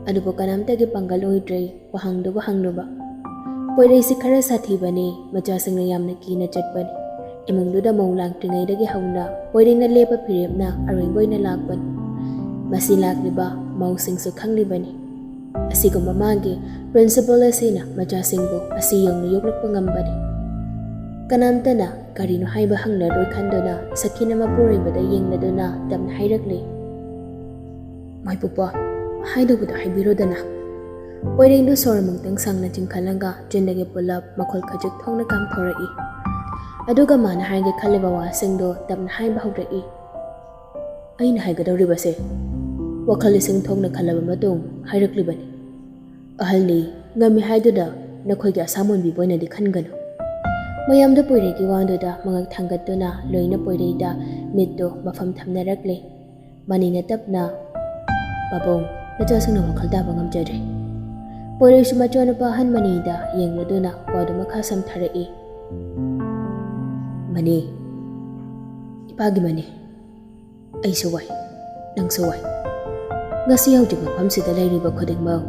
ꯑꯗꯨꯕꯨ ꯀꯅꯥꯝꯇꯒꯤ ꯄꯥꯡꯒꯜ ꯑꯣꯏꯗ꯭ꯔꯦ ꯋꯥꯍꯪꯗꯨꯕꯨ ꯍꯪꯂꯨꯕ꯫ ꯄꯣꯏꯔꯩꯁꯤ ꯈꯔ ꯁꯥꯊꯤꯕꯅꯤ, ꯃꯆꯥꯁꯤꯡꯅ ꯌꯥꯝꯅ ꯀꯤꯅ ꯆꯠꯄꯅꯤ꯫ ꯏꯃꯨꯡꯗꯨꯗ ꯃꯧ ꯂꯥꯛꯇ꯭ꯔꯤꯉꯩꯗꯒꯤ ꯍꯧꯅ ꯄꯣꯏꯔꯩꯅ ꯂꯦꯞꯄ ꯐꯤꯔꯦꯞꯅ ꯑꯔꯣꯏꯕ ꯑꯣꯏꯅ ꯂꯥꯛꯄꯅꯤ꯫ ꯃꯁꯤ ꯂꯥꯛꯂꯤꯕ ꯃꯧꯁꯤꯡꯁꯨ ꯈꯪꯂꯤꯕꯅꯤ꯫ ꯑꯁꯤꯒꯨꯝꯕ ꯃꯥꯒꯤ principle ꯑꯁꯤꯅ ꯃꯆꯥꯁꯤꯡꯕꯨ ꯑꯁꯤ ꯌꯧꯅ ꯌꯣꯛꯂꯛꯄ ꯉꯝꯕꯅꯤ꯫ ꯀꯅꯥꯝꯇꯅ ꯀꯔꯤꯅꯣ ꯍꯥꯏꯕ ꯍꯪꯂꯔꯣꯏ ꯈꯟꯗꯨꯅ ꯁꯈꯤꯅ ꯃꯄꯨꯔꯣꯏꯕꯗ ꯌꯦꯡꯂꯗꯨꯅ ꯇꯞꯅ ꯍꯥꯏꯔꯛꯂꯤ, "ꯃꯥꯏꯄꯨꯄꯥ, ꯍꯥꯏꯗꯧꯕꯗꯣ ꯍꯥꯏꯕꯤꯔꯣꯗꯅ꯫" ꯄꯣꯏꯔꯩꯗꯨ ꯁꯣꯔ ꯑꯃꯨꯛꯇꯪ ꯁꯥꯡꯅ ꯆꯤꯡꯈꯠꯂꯒ ꯆꯤꯟꯗꯒꯤ ꯄꯨꯂꯞ ꯃꯈꯣꯜ ꯈꯖꯤꯛ ꯊꯣꯛꯅ ꯀꯥꯝꯊꯣꯔꯛꯏ꯫ ꯑꯗꯨꯒ ꯃꯥꯅ ꯍꯥꯏꯒꯦ ꯈꯜꯂꯤꯕ ꯋꯥꯁꯤꯡꯗꯣ ꯇꯞꯅ ꯍꯥꯏꯕ ꯍꯧꯔꯛꯏ꯫ "ꯑꯩꯅ ꯍꯥꯏꯒꯗꯧꯔꯤꯕꯁꯦ ꯋꯥꯈꯜ ꯏꯁꯤꯡ ꯊꯣꯛꯅ ꯈꯜꯂꯕ ꯃꯇꯨꯡ ꯍꯥꯏꯔꯛꯂꯤꯕꯅꯤ꯫ ꯑꯍꯜꯅꯤ, ꯉꯝꯃꯤ ꯍꯥꯏꯗꯨꯅ ꯅꯈꯣꯏꯒꯤ ꯑꯁꯥꯃꯣꯟꯕꯤꯕꯨ ꯑꯣꯏꯅꯗꯤ ꯈꯟꯒꯅꯨ꯫" ꯃꯌꯥꯝꯗ ꯄꯣꯏꯔꯩꯒꯤ ꯋꯥꯗꯨꯗ ꯃꯉꯛ ꯊꯥꯡꯒꯠꯇꯨꯅ ꯂꯣꯏꯅ ꯄꯣꯏꯔꯩꯗ ꯃꯤꯠꯇꯨ ꯃꯐꯝ ꯊꯝꯅꯔꯛꯂꯦ꯫ ꯃꯅꯤꯅ ꯇꯞꯅ, "ꯄꯥꯕꯨꯡ, ꯅꯆꯥꯁꯤꯡꯅ ꯋꯥꯈꯜ ꯇꯥꯕ ꯉꯝꯖꯗ꯭ꯔꯦ꯫" ꯄꯣꯏꯔꯩꯁꯨ ꯃꯆꯥꯅꯨꯄꯥ ꯑꯍꯟ ꯃꯅꯤꯗ ꯌꯦꯡꯂꯗꯨꯅ ꯋꯥꯗꯨ ꯃꯈꯥ ꯁꯝꯊꯔꯛꯏ꯫ "ꯃꯅꯤ, ꯏꯄꯥꯒꯤ ꯃꯅꯤ, ꯑꯩꯁꯨ ꯋꯥꯏ, ꯅꯪꯁꯨ ꯋꯥꯏ꯫ ꯉꯁꯤ ꯍꯧꯖꯤꯛ ꯃꯐꯝꯁꯤꯗ ꯂꯩꯔꯤꯕ ꯈꯨꯗꯤꯡꯃꯛ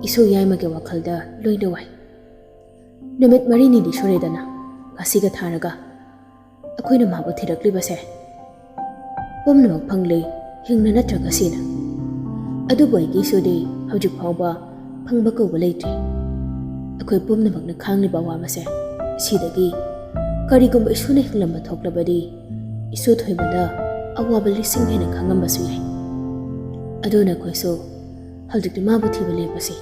ꯏꯁꯨ ꯌꯥꯏꯃꯒꯤ ꯋꯥꯈꯜꯗ ꯂꯣꯏꯅ ꯋꯥꯏ꯫ ꯅꯨꯃꯤꯠ ꯃꯔꯤꯅꯤꯗꯤ ꯁꯨꯔꯦꯗꯅ ꯉꯁꯤꯒ ꯊꯥꯔꯒ ꯑꯩꯈꯣꯏꯅ ꯃꯥꯕꯨ ꯊꯤꯔꯛꯂꯤꯕꯁꯦ꯫ ꯄꯨꯝꯅꯃꯛ ꯐꯪꯂꯦ, ꯍꯤꯡꯅ ꯅꯠꯇ꯭ꯔꯒ ꯁꯤꯅ꯫ ꯑꯗꯨꯕꯨ ꯑꯩꯒꯤꯁꯨꯗꯤ ꯍꯧꯖꯤꯛ ꯐꯥꯎꯕ ꯐꯪꯕ ꯀꯧꯕ ꯂꯩꯇ꯭ꯔꯤ꯫ ꯑꯩꯈꯣꯏ ꯄꯨꯝꯅꯃꯛꯅ ꯈꯥꯡꯂꯤꯕ ꯑꯋꯥꯕꯁꯦ ꯁꯤꯗꯒꯤ ꯀꯔꯤꯒꯨꯝꯕ ꯏꯁꯨꯅ ꯍꯤꯡꯂꯝꯕ ꯊꯣꯛꯂꯕꯗꯤ ꯏꯁꯨ ꯊꯣꯏꯕꯅ ꯑꯋꯥꯕ ꯂꯤꯁꯤꯡ ꯍꯦꯟꯅ ꯈꯪꯉꯝꯕꯁꯨ ꯌꯥꯏ꯫ ꯑꯗꯨꯅ ꯑꯩꯈꯣꯏꯁꯨ ꯍꯧꯖꯤꯛꯇꯤ ꯃꯥꯕꯨ ꯊꯤꯕ ꯂꯦꯞꯄꯁꯤ꯫"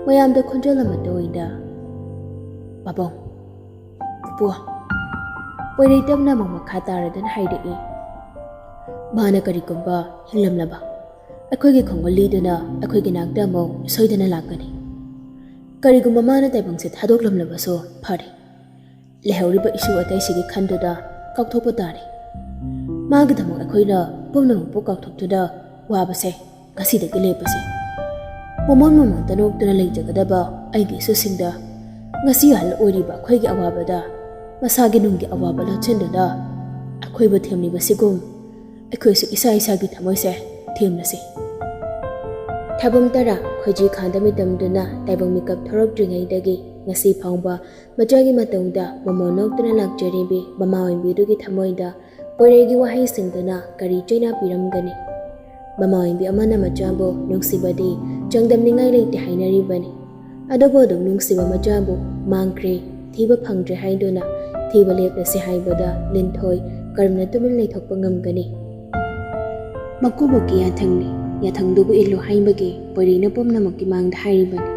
ꯃꯌꯥꯝꯗ ꯈꯣꯟꯖꯦꯜ ꯑꯃꯠꯇ ꯑꯣꯏꯅ, "ꯄꯥꯕꯨꯡ, ꯄꯨꯄꯨ꯫" ꯄꯣꯏꯔꯩ ꯇꯞꯅ ꯑꯃꯨꯛ ꯃꯈꯥ ꯇꯥꯔꯗꯨꯅ ꯍꯥꯏꯔꯛꯏ, "ꯃꯥꯅ ꯀꯔꯤꯒꯨꯝꯕ ꯍꯤꯡꯂꯝꯂꯕ ꯑꯩꯈꯣꯏꯒꯤ ꯈꯣꯡꯒꯨꯜ ꯂꯤꯗꯨꯅ ꯑꯩꯈꯣꯏꯒꯤ ꯅꯥꯛꯇ ꯑꯃꯨꯛ ꯁꯣꯏꯗꯅ ꯂꯥꯛꯀꯅꯤ꯫ ꯀꯔꯤꯒꯨꯝꯕ ꯃꯥꯅ ꯇꯥꯏꯕꯪꯁꯦ ꯊꯥꯗꯣꯛꯂꯝꯂꯕꯁꯨ ꯐꯔꯦ, ꯂꯩꯍꯧꯔꯤꯕ ꯏꯁꯨ ꯑꯇꯩꯁꯤꯒꯤ ꯈꯟꯗꯨꯅ ꯀꯥꯎꯊꯣꯛꯄ ꯇꯥꯔꯦ꯫ ꯃꯥꯒꯤꯗꯃꯛ ꯑꯩꯈꯣꯏꯅ ꯄꯨꯝꯅꯃꯛꯄꯨ ꯀꯥꯎꯊꯣꯛꯇꯨꯅ ꯋꯥꯕꯁꯦ ꯉꯁꯤꯗꯒꯤ ꯂꯦꯞꯄꯁꯤ꯫" ꯃꯃꯣꯟ ꯃꯃꯣꯟꯇ ꯅꯣꯛꯇꯨꯅ ꯂꯩꯖꯒꯗꯕ ꯑꯩꯒꯤ ꯏꯁꯨꯁꯤꯡꯗ ꯉꯁꯤ ꯑꯍꯜ ꯑꯣꯏꯔꯤꯕ ꯑꯩꯈꯣꯏꯒꯤ ꯑꯋꯥꯕꯗ ꯃꯁꯥꯒꯤ ꯅꯨꯡꯒꯤ ꯑꯋꯥꯕ ꯂꯣꯠꯁꯤꯟꯗꯨꯅ ꯑꯩꯈꯣꯏꯕꯨ ꯊꯦꯝꯂꯤꯕꯁꯤꯒꯨꯝ ꯑꯩꯈꯣꯏꯁꯨ ꯏꯁꯥ ꯏꯁꯥꯒꯤ ꯊꯃꯣꯏꯁꯦ ꯊꯦꯝꯂꯁꯤ꯫ ꯊꯥꯕꯝ ꯇꯔꯥ ꯈꯣꯏꯖꯤ ꯈꯥꯟꯗ ꯃꯤꯇꯝꯗꯨꯅ ꯇꯥꯏꯕꯪ ꯃꯤꯀꯞ ꯊꯣꯔꯛꯇ꯭ꯔꯤꯉꯩꯗꯒꯤ ꯉꯁꯤ ꯐꯥꯎꯕ ꯃꯆꯥꯒꯤ ꯃꯇꯧꯗ ꯃꯃꯣꯟ ꯅꯣꯛꯇꯨꯅ ꯂꯥꯛꯆꯔꯤꯕꯤ ꯃꯃꯥ ꯑꯣꯏꯕꯤꯗꯨꯒꯤ ꯊꯃꯣꯏꯗ ꯄꯣꯏꯔꯩꯒꯤ ꯋꯥꯍꯩꯁꯤꯡꯗꯨꯅ ꯀꯔꯤ ꯆꯩꯅꯥ ꯄꯤꯔꯝꯒꯅꯤ? ꯃꯃꯥ ꯑꯣꯏꯕꯤ ꯑꯃꯅ ꯃꯆꯥꯕꯨ ꯅꯨꯡꯁꯤꯕꯗꯤ ꯆꯥꯡꯗꯝꯅꯤꯡꯉꯥꯏ ꯂꯩꯇꯦ ꯍꯥꯏꯅꯔꯤꯕꯅꯤ꯫ ꯑꯗꯨꯕꯨ ꯑꯗꯨꯝ ꯅꯨꯡꯁꯤꯕ ꯃꯆꯥꯕꯨ ꯃꯥꯡꯈ꯭ꯔꯦ, ꯊꯤꯕ ꯐꯪꯗ꯭ꯔꯦ ꯍꯥꯏꯗꯨꯅ ꯊꯤꯕ ꯂꯦꯞꯂꯁꯤ ꯍꯥꯏꯕꯗ ꯂꯤꯟꯊꯣꯏ ꯀꯔꯝꯅ ꯇꯨꯃꯤꯟ ꯂꯩꯊꯣꯛꯄ ꯉꯝꯒꯅꯤ? ꯃꯀꯨꯕꯣꯛꯀꯤ ꯌꯥꯊꯪꯅꯤ, ꯌꯥꯊꯪꯗꯨꯕꯨ ꯏꯜꯂꯨ ꯍꯥꯏꯕꯒꯤ ꯄꯣꯏꯔꯩꯅ ꯄꯨꯝꯅꯃꯛꯀꯤ ꯃꯥꯡꯗ ꯍꯥꯏꯔꯤꯕꯅꯤ꯫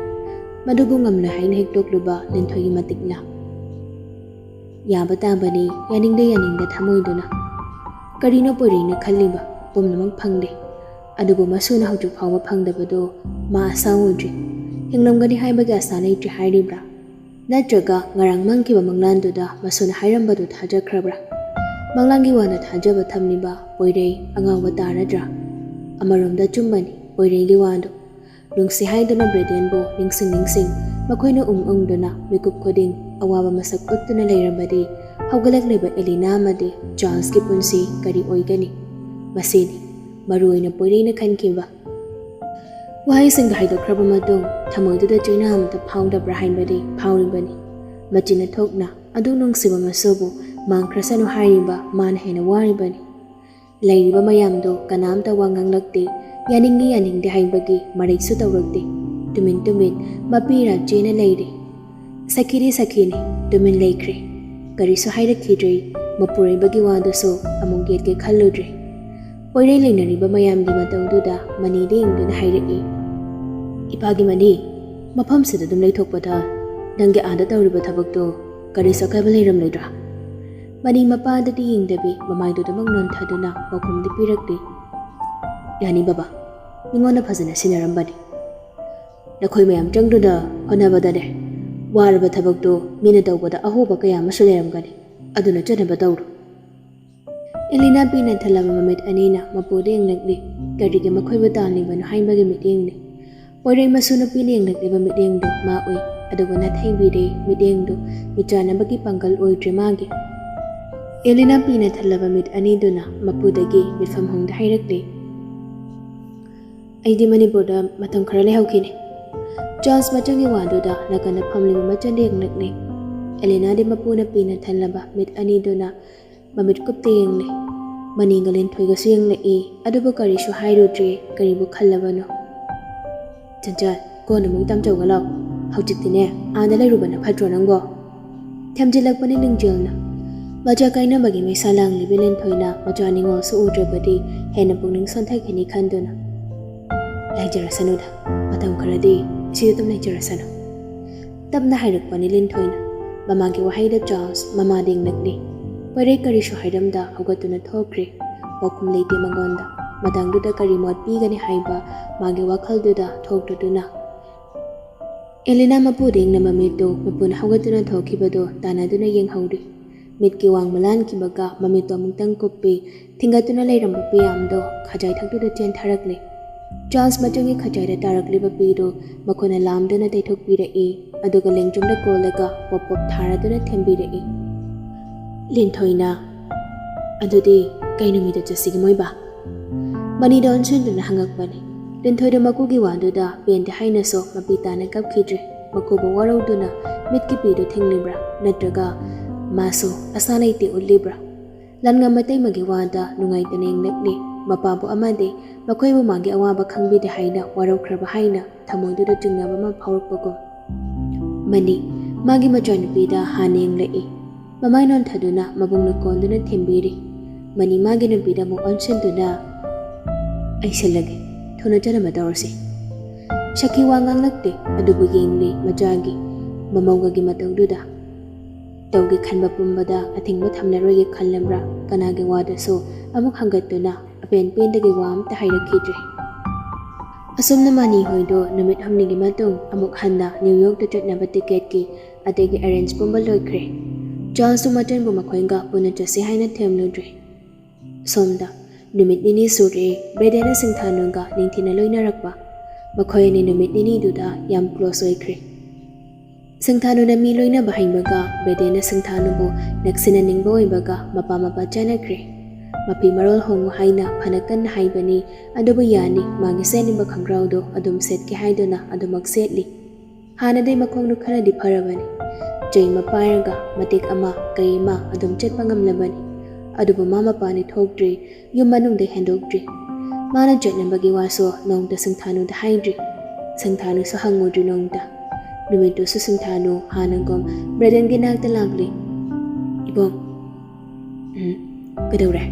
ꯃꯗꯨꯕꯨ ꯉꯝꯂꯣꯏ ꯍꯥꯏꯅ ꯍꯦꯛꯇꯣꯛꯂꯨꯕ ꯂꯤꯟꯊꯣꯏꯒꯤ ꯃꯇꯤꯛꯂꯥ? ꯌꯥꯕ ꯇꯥꯕꯅꯤ, ꯌꯥꯅꯤꯡꯗ ꯌꯥꯅꯤꯡꯗ ꯊꯃꯣꯏꯗꯨꯅ꯫ ꯀꯔꯤꯅꯣ ꯄꯣꯏꯔꯩꯅ ꯈꯜꯂꯤꯕ? ꯄꯨꯝꯅꯃꯛ ꯐꯪꯂꯦ꯫ ꯑꯗꯨꯕꯨ ꯃꯁꯨꯅ ꯍꯧꯖꯤꯛ ꯐꯥꯎꯕ ꯐꯪꯗꯕꯗꯣ ꯃꯥ ꯑꯁꯥ ꯎꯗ꯭ꯔꯤ꯫ ꯍꯤꯡꯂꯝꯒꯅꯤ ꯍꯥꯏꯕꯒꯤ ꯑꯁꯥ ꯂꯩꯇ꯭ꯔꯤ ꯍꯥꯏꯔꯤꯕ꯭ꯔꯥ? ꯅꯠꯇ꯭ꯔꯒ ꯉꯔꯥꯡ ꯃꯪꯈꯤꯕ ꯃꯪꯂꯥꯟꯗꯨꯗ ꯃꯁꯨꯅ ꯍꯥꯏꯔꯝꯕꯗꯨ ꯊꯥꯖꯈ꯭ꯔꯕ꯭ꯔꯥ? ꯃꯪꯂꯥꯟꯒꯤ ꯋꯥꯗ ꯊꯥꯖꯕ ꯊꯝꯂꯤꯕ ꯄꯣꯏꯔꯩ ꯑꯉꯥꯎꯕ ꯇꯥꯔꯗ꯭ꯔꯥ? ꯑꯃꯔꯣꯝꯗ ꯑꯆꯨꯝꯕꯅꯤ ꯄꯣꯏꯔꯩꯒꯤ ꯋꯥꯗꯨ꯫ ꯅꯨꯡꯁꯤ ꯍꯥꯏꯗꯨꯅ ꯕ꯭ꯔꯦꯗꯦꯟꯕꯨ ꯅꯤꯡꯁꯤꯡ ꯅꯤꯡꯁꯤꯡ ꯃꯈꯣꯏꯅ ꯎꯪ ꯎꯪꯗꯨꯅ ꯃꯤꯀꯨꯞ ꯈꯨꯗꯤꯡ ꯑꯋꯥꯕ ꯃꯁꯛ ꯎꯠꯇꯨꯅ ꯂꯩꯔꯕꯗꯤ ꯍꯧꯒꯠꯂꯛꯂꯤꯕ ꯑꯦꯂꯤꯅꯥ ꯑꯃꯗꯤ ꯆꯥꯔꯜꯁꯀꯤ ꯄꯨꯟꯁꯤ ꯀꯔꯤ ꯑꯣꯏꯒꯅꯤ? ꯃꯁꯤꯅꯤ ꯃꯔꯨꯑꯣꯏꯅ ꯄꯣꯏꯔꯩꯅ ꯈꯟꯈꯤꯕ꯫ ꯋꯥꯍꯩꯁꯤꯡꯗꯣ ꯍꯥꯏꯗꯣꯛꯈ꯭ꯔꯕ ꯃꯇꯨꯡ ꯊꯃꯣꯏꯗꯨꯗ ꯆꯩꯅꯥ ꯑꯃꯇ ꯐꯥꯎꯗꯕ꯭ꯔꯥ ꯍꯥꯏꯕꯗꯤ ꯐꯥꯎꯔꯤꯕꯅꯤ꯫ ꯃꯆꯤꯟꯅ ꯊꯣꯛꯅ ꯑꯗꯨꯛ ꯅꯨꯡꯁꯤꯕ ꯃꯁꯨꯕꯨ ꯃꯥꯡꯈ꯭ꯔꯁꯅꯨ ꯍꯥꯏꯔꯤꯕ ꯃꯥꯅ ꯍꯦꯟꯅ ꯋꯥꯔꯤꯕꯅꯤ꯫ ꯂꯩꯔꯤꯕ ꯃꯌꯥꯝꯗꯣ ꯀꯅꯥꯝꯇ ꯋꯥ ꯉꯥꯡꯂꯛꯇꯦ, ꯌꯥꯅꯤꯡꯉꯤ ꯌꯥꯅꯤꯡꯗꯦ ꯍꯥꯏꯕꯒꯤ ꯃꯔꯩꯁꯨ ꯇꯧꯔꯛꯇꯦ꯫ ꯇꯨꯃꯤꯟ ꯇꯨꯃꯤꯟ ꯃꯄꯤ ꯏꯔꯥ ꯆꯦꯅ ꯂꯩꯔꯦ꯫ ꯁꯈꯤꯗꯤ ꯁꯈꯤꯅꯤ, ꯇꯨꯃꯤꯟ ꯂꯩꯈ꯭ꯔꯦ꯫ ꯀꯔꯤꯁꯨ ꯍꯥꯏꯔꯛꯈꯤꯗ꯭ꯔꯦ꯫ ꯃꯄꯨꯔꯣꯏꯕꯒꯤ ꯋꯥꯗꯨꯁꯨ ꯑꯃꯨꯛ ꯌꯦꯠꯀꯦ ꯈꯜꯂꯨꯗ꯭ꯔꯦ꯫ ꯄꯣꯏꯔꯩ ꯂꯩꯅꯔꯤꯕ ꯃꯌꯥꯝꯒꯤ ꯃꯇꯧꯗꯨꯗ ꯃꯅꯤꯗ ꯌꯦꯡꯗꯨꯅ ꯍꯥꯏꯔꯛꯏ, "ꯏꯄꯥꯒꯤ ꯃꯅꯤ, ꯃꯐꯝꯁꯤꯗ ꯑꯗꯨꯝ ꯂꯩꯊꯣꯛꯄꯗ ꯅꯪꯒꯤ ꯑꯥꯗ ꯇꯧꯔꯤꯕ ꯊꯕꯛꯇꯣ ꯀꯔꯤꯁꯨ ꯑꯀꯥꯏꯕ ꯂꯩꯔꯝꯂꯣꯏꯗ꯭ꯔꯥ?" ꯃꯅꯤ ꯃꯄꯥꯗꯗꯤ ꯌꯦꯡꯗꯕꯤ ꯃꯃꯥꯏꯗꯨꯗꯃꯛ ꯅꯣꯟꯊꯗꯨꯅ ꯄꯥꯎꯈꯨꯝꯗꯤ ꯄꯤꯔꯛꯇꯦ꯫ "ꯌꯥꯅꯤ ꯕꯕꯥ, ꯃꯤꯉꯣꯟꯗ ꯐꯖꯅ ꯁꯤꯟꯅꯔꯝꯕꯅꯤ꯫ ꯅꯈꯣꯏ ꯃꯌꯥꯝ ꯆꯪꯗꯨꯅ ꯍꯣꯠꯅꯕꯗꯅꯦ, ꯋꯥꯔꯕ ꯊꯕꯛꯇꯣ ꯃꯤꯅ ꯇꯧꯕꯗ ꯑꯍꯣꯕ ꯀꯌꯥ ꯑꯃꯁꯨ ꯂꯩꯔꯝꯒꯅꯤ꯫ ꯑꯗꯨꯅ ꯆꯠꯅꯕ ꯇꯧꯔꯣ꯫" ꯑꯦꯂꯤꯅꯥ ꯄꯤꯅ ꯊꯜꯂꯕ ꯃꯃꯤꯠ ꯑꯅꯤꯅ ꯃꯄꯨꯗ ꯌꯦꯡꯂꯛꯂꯤ꯫ ꯀꯔꯤꯒꯤ ꯃꯈꯣꯏꯕꯨ ꯇꯥꯜꯂꯤꯕꯅꯣ ꯍꯥꯏꯕꯒꯤ ꯃꯤꯠꯌꯦꯡꯅꯤ꯫ ꯄꯣꯏꯔꯩ ꯃꯁꯨ ꯅꯨꯄꯤꯅ ꯌꯦꯡꯂꯛꯂꯤꯕ ꯃꯤꯠꯌꯦꯡꯗꯨ ꯃꯥ ꯎꯏ, ꯑꯗꯨꯕꯨ ꯅꯥꯊꯩꯕꯤꯔꯦ꯫ ꯃꯤꯠꯌꯦꯡꯗꯨ ꯃꯤꯆꯥꯟꯅꯕꯒꯤ ꯄꯥꯡꯒꯜ ꯑꯣꯏꯗ꯭ꯔꯦ ꯃꯥꯒꯤ꯫ ꯑꯦꯂꯤꯅꯥ ꯄꯤꯅ ꯊꯜꯂꯕ ꯃꯤꯠ ꯑꯅꯤꯗꯨꯅ ꯃꯄꯨꯗꯒꯤ ꯃꯤꯠꯐꯝ ꯍꯣꯡꯗ ꯍꯥꯏꯔꯛꯂꯤ, "ꯑꯩꯗꯤ ꯃꯅꯤꯄꯨꯔꯗ ꯃꯇꯝ ꯈꯔ ꯂꯩꯍꯧꯈꯤꯅꯤ꯫" ꯆꯥꯔꯜꯁ ꯃꯆꯪꯒꯤ ꯋꯥꯗꯨꯗ ꯅꯥꯀꯟꯗ ꯐꯝꯂꯤꯕ ꯃꯆꯟꯗ ꯌꯦꯡꯂꯛꯂꯤ꯫ ꯑꯦꯂꯤꯅꯥꯗꯤ ꯃꯄꯨꯅ ꯄꯤꯅ ꯊꯜꯂꯕ ꯃꯤꯠ ꯑꯅꯤꯗꯨꯅ ꯃꯃꯤꯠ ꯀꯨꯞꯇ ꯌꯦꯡꯂꯤ꯫ ꯃꯅꯤꯒ ꯂꯤꯟꯊꯣꯏꯒꯁꯨ ꯌꯦꯡꯂꯛꯏ, ꯑꯗꯨꯕꯨ ꯀꯔꯤꯁꯨ ꯍꯥꯏꯔꯨꯗ꯭ꯔꯤ꯫ ꯀꯔꯤꯕꯨ ꯈꯜꯂꯕꯅꯣ? ꯆꯟꯆꯟ, ꯀꯣꯟꯅ ꯑꯃꯨꯛ ꯇꯝꯖꯧꯒ ꯂꯥꯎ꯫ ꯍꯧꯖꯤꯛꯇꯤꯅꯦ, ꯑꯥꯗ ꯂꯩꯔꯨꯕꯅ ꯐꯠꯇ꯭ꯔꯣ ꯅꯪꯕꯣ? ꯊꯦꯝꯖꯤꯜꯂꯛꯄꯅꯤ ꯂꯤꯡꯖꯦꯜꯅ꯫ ꯃꯆꯥ ꯀꯥꯏꯅꯕꯒꯤ ꯃꯩꯁꯥ ꯂꯥꯡꯂꯤꯕꯤ ꯂꯤꯟꯊꯣꯏꯅ ꯃꯆꯥ ꯅꯤꯉꯣꯜꯁꯨ ꯎꯗ꯭ꯔꯕꯗꯤ ꯍꯦꯟꯅ ꯄꯨꯛꯅꯤꯡ ꯁꯣꯟꯊꯈꯤꯅꯤ ꯈꯟꯗꯨꯅ, "ꯂꯩꯖꯔꯁꯅꯨꯗ, ꯃꯇꯝ ꯈꯔꯗꯤ ꯁꯤꯗ ꯑꯗꯨꯝ ꯂꯩꯖꯔꯁꯅꯨ," ꯇꯞꯅ ꯍꯥꯏꯔꯛꯄꯅꯤ ꯂꯤꯟꯊꯣꯏꯅ꯫ ꯃꯃꯥꯒꯤ ꯋꯥꯍꯩꯗ ꯆꯥꯔꯜꯁ ꯃꯃꯥꯗ ꯌꯦꯡꯂꯛꯂꯤ꯫ ꯋꯥꯔꯦ ꯀꯔꯤꯁꯨ ꯍꯥꯏꯔꯝꯗ ꯍꯧꯒꯠꯇꯨꯅ ꯊꯣꯛꯈ꯭ꯔꯦ꯫ ꯄꯥꯎꯈꯨꯝ ꯂꯩꯇꯦ ꯃꯉꯣꯟꯗ꯫ ꯃꯇꯥꯡꯗꯨꯗ ꯀꯔꯤ ꯃꯣꯠ ꯄꯤꯒꯅꯤ ꯍꯥꯏꯕ ꯃꯥꯒꯤ ꯋꯥꯈꯜꯗꯨꯗ ꯊꯣꯛꯇꯗꯨꯅ, ꯑꯦꯂꯤꯅꯥ ꯃꯄꯨꯗ ꯌꯦꯡꯅꯕ ꯃꯤꯠꯇꯨ ꯃꯄꯨꯅ ꯍꯧꯒꯠꯇꯨꯅ ꯊꯣꯛꯈꯤꯕꯗꯨ ꯇꯥꯟꯅꯗꯨꯅ ꯌꯦꯡꯍꯧꯔꯤ꯫ ꯃꯤꯠꯀꯤ ꯋꯥꯡꯃ ꯂꯥꯟꯈꯤꯕꯒ ꯃꯃꯤꯠꯇꯨ ꯑꯃꯨꯛꯇꯪ ꯀꯨꯞꯄꯤ, ꯊꯤꯡꯒꯠꯇꯨꯅ ꯂꯩꯔꯝꯕ ꯄꯤꯌꯥꯝꯗꯣ ꯈꯖꯥꯏ ꯊꯛꯇꯨꯗ ꯆꯦꯟꯊꯔꯛꯂꯦ꯫ ꯆꯥꯔꯜꯁ ꯃꯆꯪꯒꯤ ꯈꯖꯥꯏꯗ ꯇꯥꯔꯛꯂꯤꯕ ꯄꯤꯗꯨ ꯃꯈꯨꯠꯅ ꯂꯥꯝꯗꯨꯅ ꯇꯩꯊꯣꯛꯄꯤꯔꯛꯏ, ꯑꯗꯨꯒ ꯂꯦꯡꯖꯨꯝꯗ ꯀꯣꯜꯂꯒ ꯄꯣꯞ ꯄꯣꯞ ꯊꯥꯔꯗꯨꯅ ꯊꯦꯝꯕꯤꯔꯛꯏ꯫ ꯂꯤꯟꯊꯣꯏꯅ, "ꯑꯗꯨꯗꯤ ꯀꯩ ꯅꯨꯃꯤꯠꯇ ꯆꯠꯁꯤꯒꯦ ꯃꯣꯏꯕꯥ?" ꯃꯅꯤꯗ ꯑꯣꯟꯁꯤꯟꯗꯨꯅ ꯍꯪꯉꯛꯄꯅꯤ꯫ ꯂꯤꯟꯊꯣꯏꯗ ꯃꯀꯨꯒꯤ ꯋꯥꯗꯨꯗ ꯄꯦꯟꯗꯦ ꯍꯥꯏꯅꯁꯨ ꯃꯄꯤ ꯇꯥꯅ ꯀꯞꯈꯤꯗ꯭ꯔꯦ꯫ ꯃꯀꯨꯕꯨ ꯋꯥꯔꯧꯗꯨꯅ ꯃꯤꯠꯀꯤ ꯄꯤꯗꯨ ꯊꯤꯡꯂꯤꯕ꯭ꯔꯥ, ꯅꯠꯇ꯭ꯔꯒ ꯃꯥꯁꯨ ꯑꯁꯥ ꯂꯩꯇꯦ ꯎꯠꯂꯤꯕ꯭ꯔꯥ? ꯂꯟꯉꯝ ꯑꯇꯩꯃꯒꯤ ꯋꯥꯗ ꯅꯨꯡꯉꯥꯏꯇꯅ ꯌꯦꯡꯂꯛꯂꯤ꯫ ꯃꯄꯥꯕꯨ ꯑꯃꯗꯤ ꯃꯈꯣꯏꯕꯨ ꯃꯥꯒꯤ ꯑꯋꯥꯕ ꯈꯪꯕꯤꯗꯦ ꯍꯥꯏꯅ ꯋꯥꯔꯧꯈ꯭ꯔꯕ ꯍꯥꯏꯅ ꯊꯃꯣꯏꯗꯨꯗ ꯆꯤꯡꯅꯕ ꯑꯃ ꯐꯥꯎꯔꯛꯄꯒꯨꯝ꯫ ꯃꯅꯤ, ꯃꯥꯒꯤ ꯃꯆꯥꯅꯨꯄꯤꯗ ꯍꯥꯟꯅ ꯌꯦꯡꯂꯛꯏ꯫ ꯃꯃꯥꯏ ꯅꯣꯟꯊꯗꯨꯅ ꯃꯕꯨꯡꯅ ꯀꯣꯟꯗꯨꯅ ꯊꯦꯝꯕꯤꯔꯤ꯫ ꯃꯅꯤ ꯃꯥꯒꯤ ꯅꯨꯄꯤꯗ ꯑꯃꯨꯛ ꯑꯣꯟꯁꯤꯟꯗꯨꯅ, "ꯑꯩ ꯁꯤꯜꯂꯒꯦ, ꯊꯨꯅ ꯆꯠꯅꯕ ꯇꯧꯔꯁꯤ꯫ ꯁꯈꯤ ꯋꯥ ꯉꯥꯡꯂꯛꯇꯦ, ꯑꯗꯨꯕꯨ ꯌꯦꯡꯂꯤ ꯃꯆꯥꯒꯤ ꯃꯃꯧꯒꯒꯤ ꯃꯇꯧꯗꯨꯗ꯫ ꯇꯧꯒꯦ ꯈꯟꯕ ꯄꯨꯝꯕꯗ ꯑꯊꯤꯡꯕ ꯊꯝꯂꯔꯣꯏꯒꯦ ꯈꯜꯂꯝꯕ꯭ꯔꯥ? ꯀꯅꯥꯒꯤ ꯋꯥꯗꯁꯨ ꯑꯃꯨꯛ ꯍꯪꯒꯠꯇꯨꯅ ꯑꯄꯦꯟ ꯄꯦꯟꯗꯒꯤ ꯋꯥ ꯑꯝꯇ ꯍꯥꯏꯔꯛꯈꯤꯗ꯭ꯔꯦ꯫ ꯑꯁꯨꯝꯅ ꯃꯅꯤ ꯍꯣꯏꯗꯣ ꯅꯨꯃꯤꯠ ꯍꯨꯝꯅꯤꯒꯤ ꯃꯇꯨꯡ ꯑꯃꯨꯛ ꯍꯟꯅ ꯅ꯭ꯌꯨ ꯌꯣꯔꯛꯇ ꯆꯠꯅꯕ ꯇꯤꯀꯦꯠꯀꯤ ꯑꯗꯒꯤ ꯑꯦꯔꯦꯟꯖ ꯄꯨꯝꯕ ꯂꯣꯏꯈ꯭ꯔꯦ꯫ ꯆꯥꯔꯜꯁꯁꯨ ꯃꯆꯟꯕꯨ ꯃꯈꯣꯏꯒ ꯄꯨꯟꯅ ꯆꯠꯁꯤ ꯍꯥꯏꯅ ꯊꯦꯝꯂꯨꯗ꯭ꯔꯦ꯫ ꯁꯣꯝꯗ ꯅꯨꯃꯤꯠ ꯅꯤꯅꯤ ꯁꯨꯔꯦ ꯕ꯭ꯔꯦꯗꯦꯅ ꯁꯤꯡꯊꯥꯅꯨꯒ ꯅꯤꯡꯊꯤꯅ ꯂꯣꯏꯅꯔꯛꯄ꯫ ꯃꯈꯣꯏ ꯑꯅꯤ ꯅꯨꯃꯤꯠ ꯅꯤꯅꯤꯗꯨꯗ ꯌꯥꯝ ꯀ꯭ꯂꯣꯁ ꯑꯣꯏꯈ꯭ꯔꯦ꯫ ꯁꯤꯡꯊꯥꯅꯨꯅ ꯃꯤ ꯂꯣꯏꯅꯕ ꯍꯩꯕꯒ ꯕ꯭ꯔꯦꯗꯦꯅ ꯁꯤꯡꯊꯥꯅꯨꯕꯨ ꯅꯛꯁꯤꯟꯅꯅꯤꯡꯕ ꯑꯣꯏꯕꯒ ꯃꯄꯥ ꯃꯄꯥ ꯆꯥꯟꯅꯈ꯭ꯔꯦ꯫ ꯃꯐꯤ ꯃꯔꯣꯜ ꯍꯣꯡꯉꯨ ꯍꯥꯏꯅ ꯐꯅ ꯀꯟꯅ ꯍꯥꯏꯕꯅꯤ, ꯑꯗꯨꯕꯨ ꯌꯥꯅꯤ, ꯃꯥꯒꯤ ꯁꯦꯠꯅꯤꯡꯕ ꯈꯣꯡꯒ꯭ꯔꯥꯎꯗꯣ ꯑꯗꯨꯝ ꯁꯦꯠꯀꯦ ꯍꯥꯏꯗꯨꯅ ꯑꯗꯨꯃꯛ ꯁꯦꯠꯂꯤ꯫ ꯍꯥꯟꯅꯗꯩ ꯃꯈꯣꯡꯗꯨ ꯈꯔꯗꯤ ꯐꯔꯕꯅꯤ꯫ ꯆꯩ ꯑꯃ ꯄꯥꯏꯔꯒ ꯃꯇꯦꯛ ꯑꯃ ꯀꯩ ꯑꯃ ꯑꯗꯨꯝ ꯆꯠꯄ ꯉꯝꯂꯕꯅꯤ꯫ ꯑꯗꯨꯕꯨ ꯃꯥ ꯃꯄꯥꯟꯗꯤ ꯊꯣꯛꯇ꯭ꯔꯤ, ꯌꯨꯝ ꯃꯅꯨꯡꯗ ꯍꯦꯟꯗꯣꯛꯇ꯭ꯔꯤ꯫ ꯃꯥꯅ ꯆꯠꯅꯕꯒꯤ ꯋꯥꯁꯨ ꯅꯣꯡꯇ ꯁꯤꯡꯊꯥꯅꯨꯗ ꯍꯥꯏꯗ꯭ꯔꯤ꯫ ꯁꯤꯡꯊꯥꯅꯨꯁꯨ ꯍꯪꯉꯨꯗ꯭ꯔꯤ ꯅꯣꯡꯇ꯫ ꯅꯨꯃꯤꯠꯇꯨꯁꯨ ꯁꯤꯡꯊꯥꯅꯨ ꯍꯥꯟꯅꯒꯨꯝ ꯕ꯭ꯔꯦꯗꯦꯟꯒꯤ ꯅꯥꯛꯇ ꯂꯥꯛꯂꯤ꯫ "ꯏꯕꯨꯡ, ꯎꯝ, ꯀꯩꯗꯧꯔꯦ?"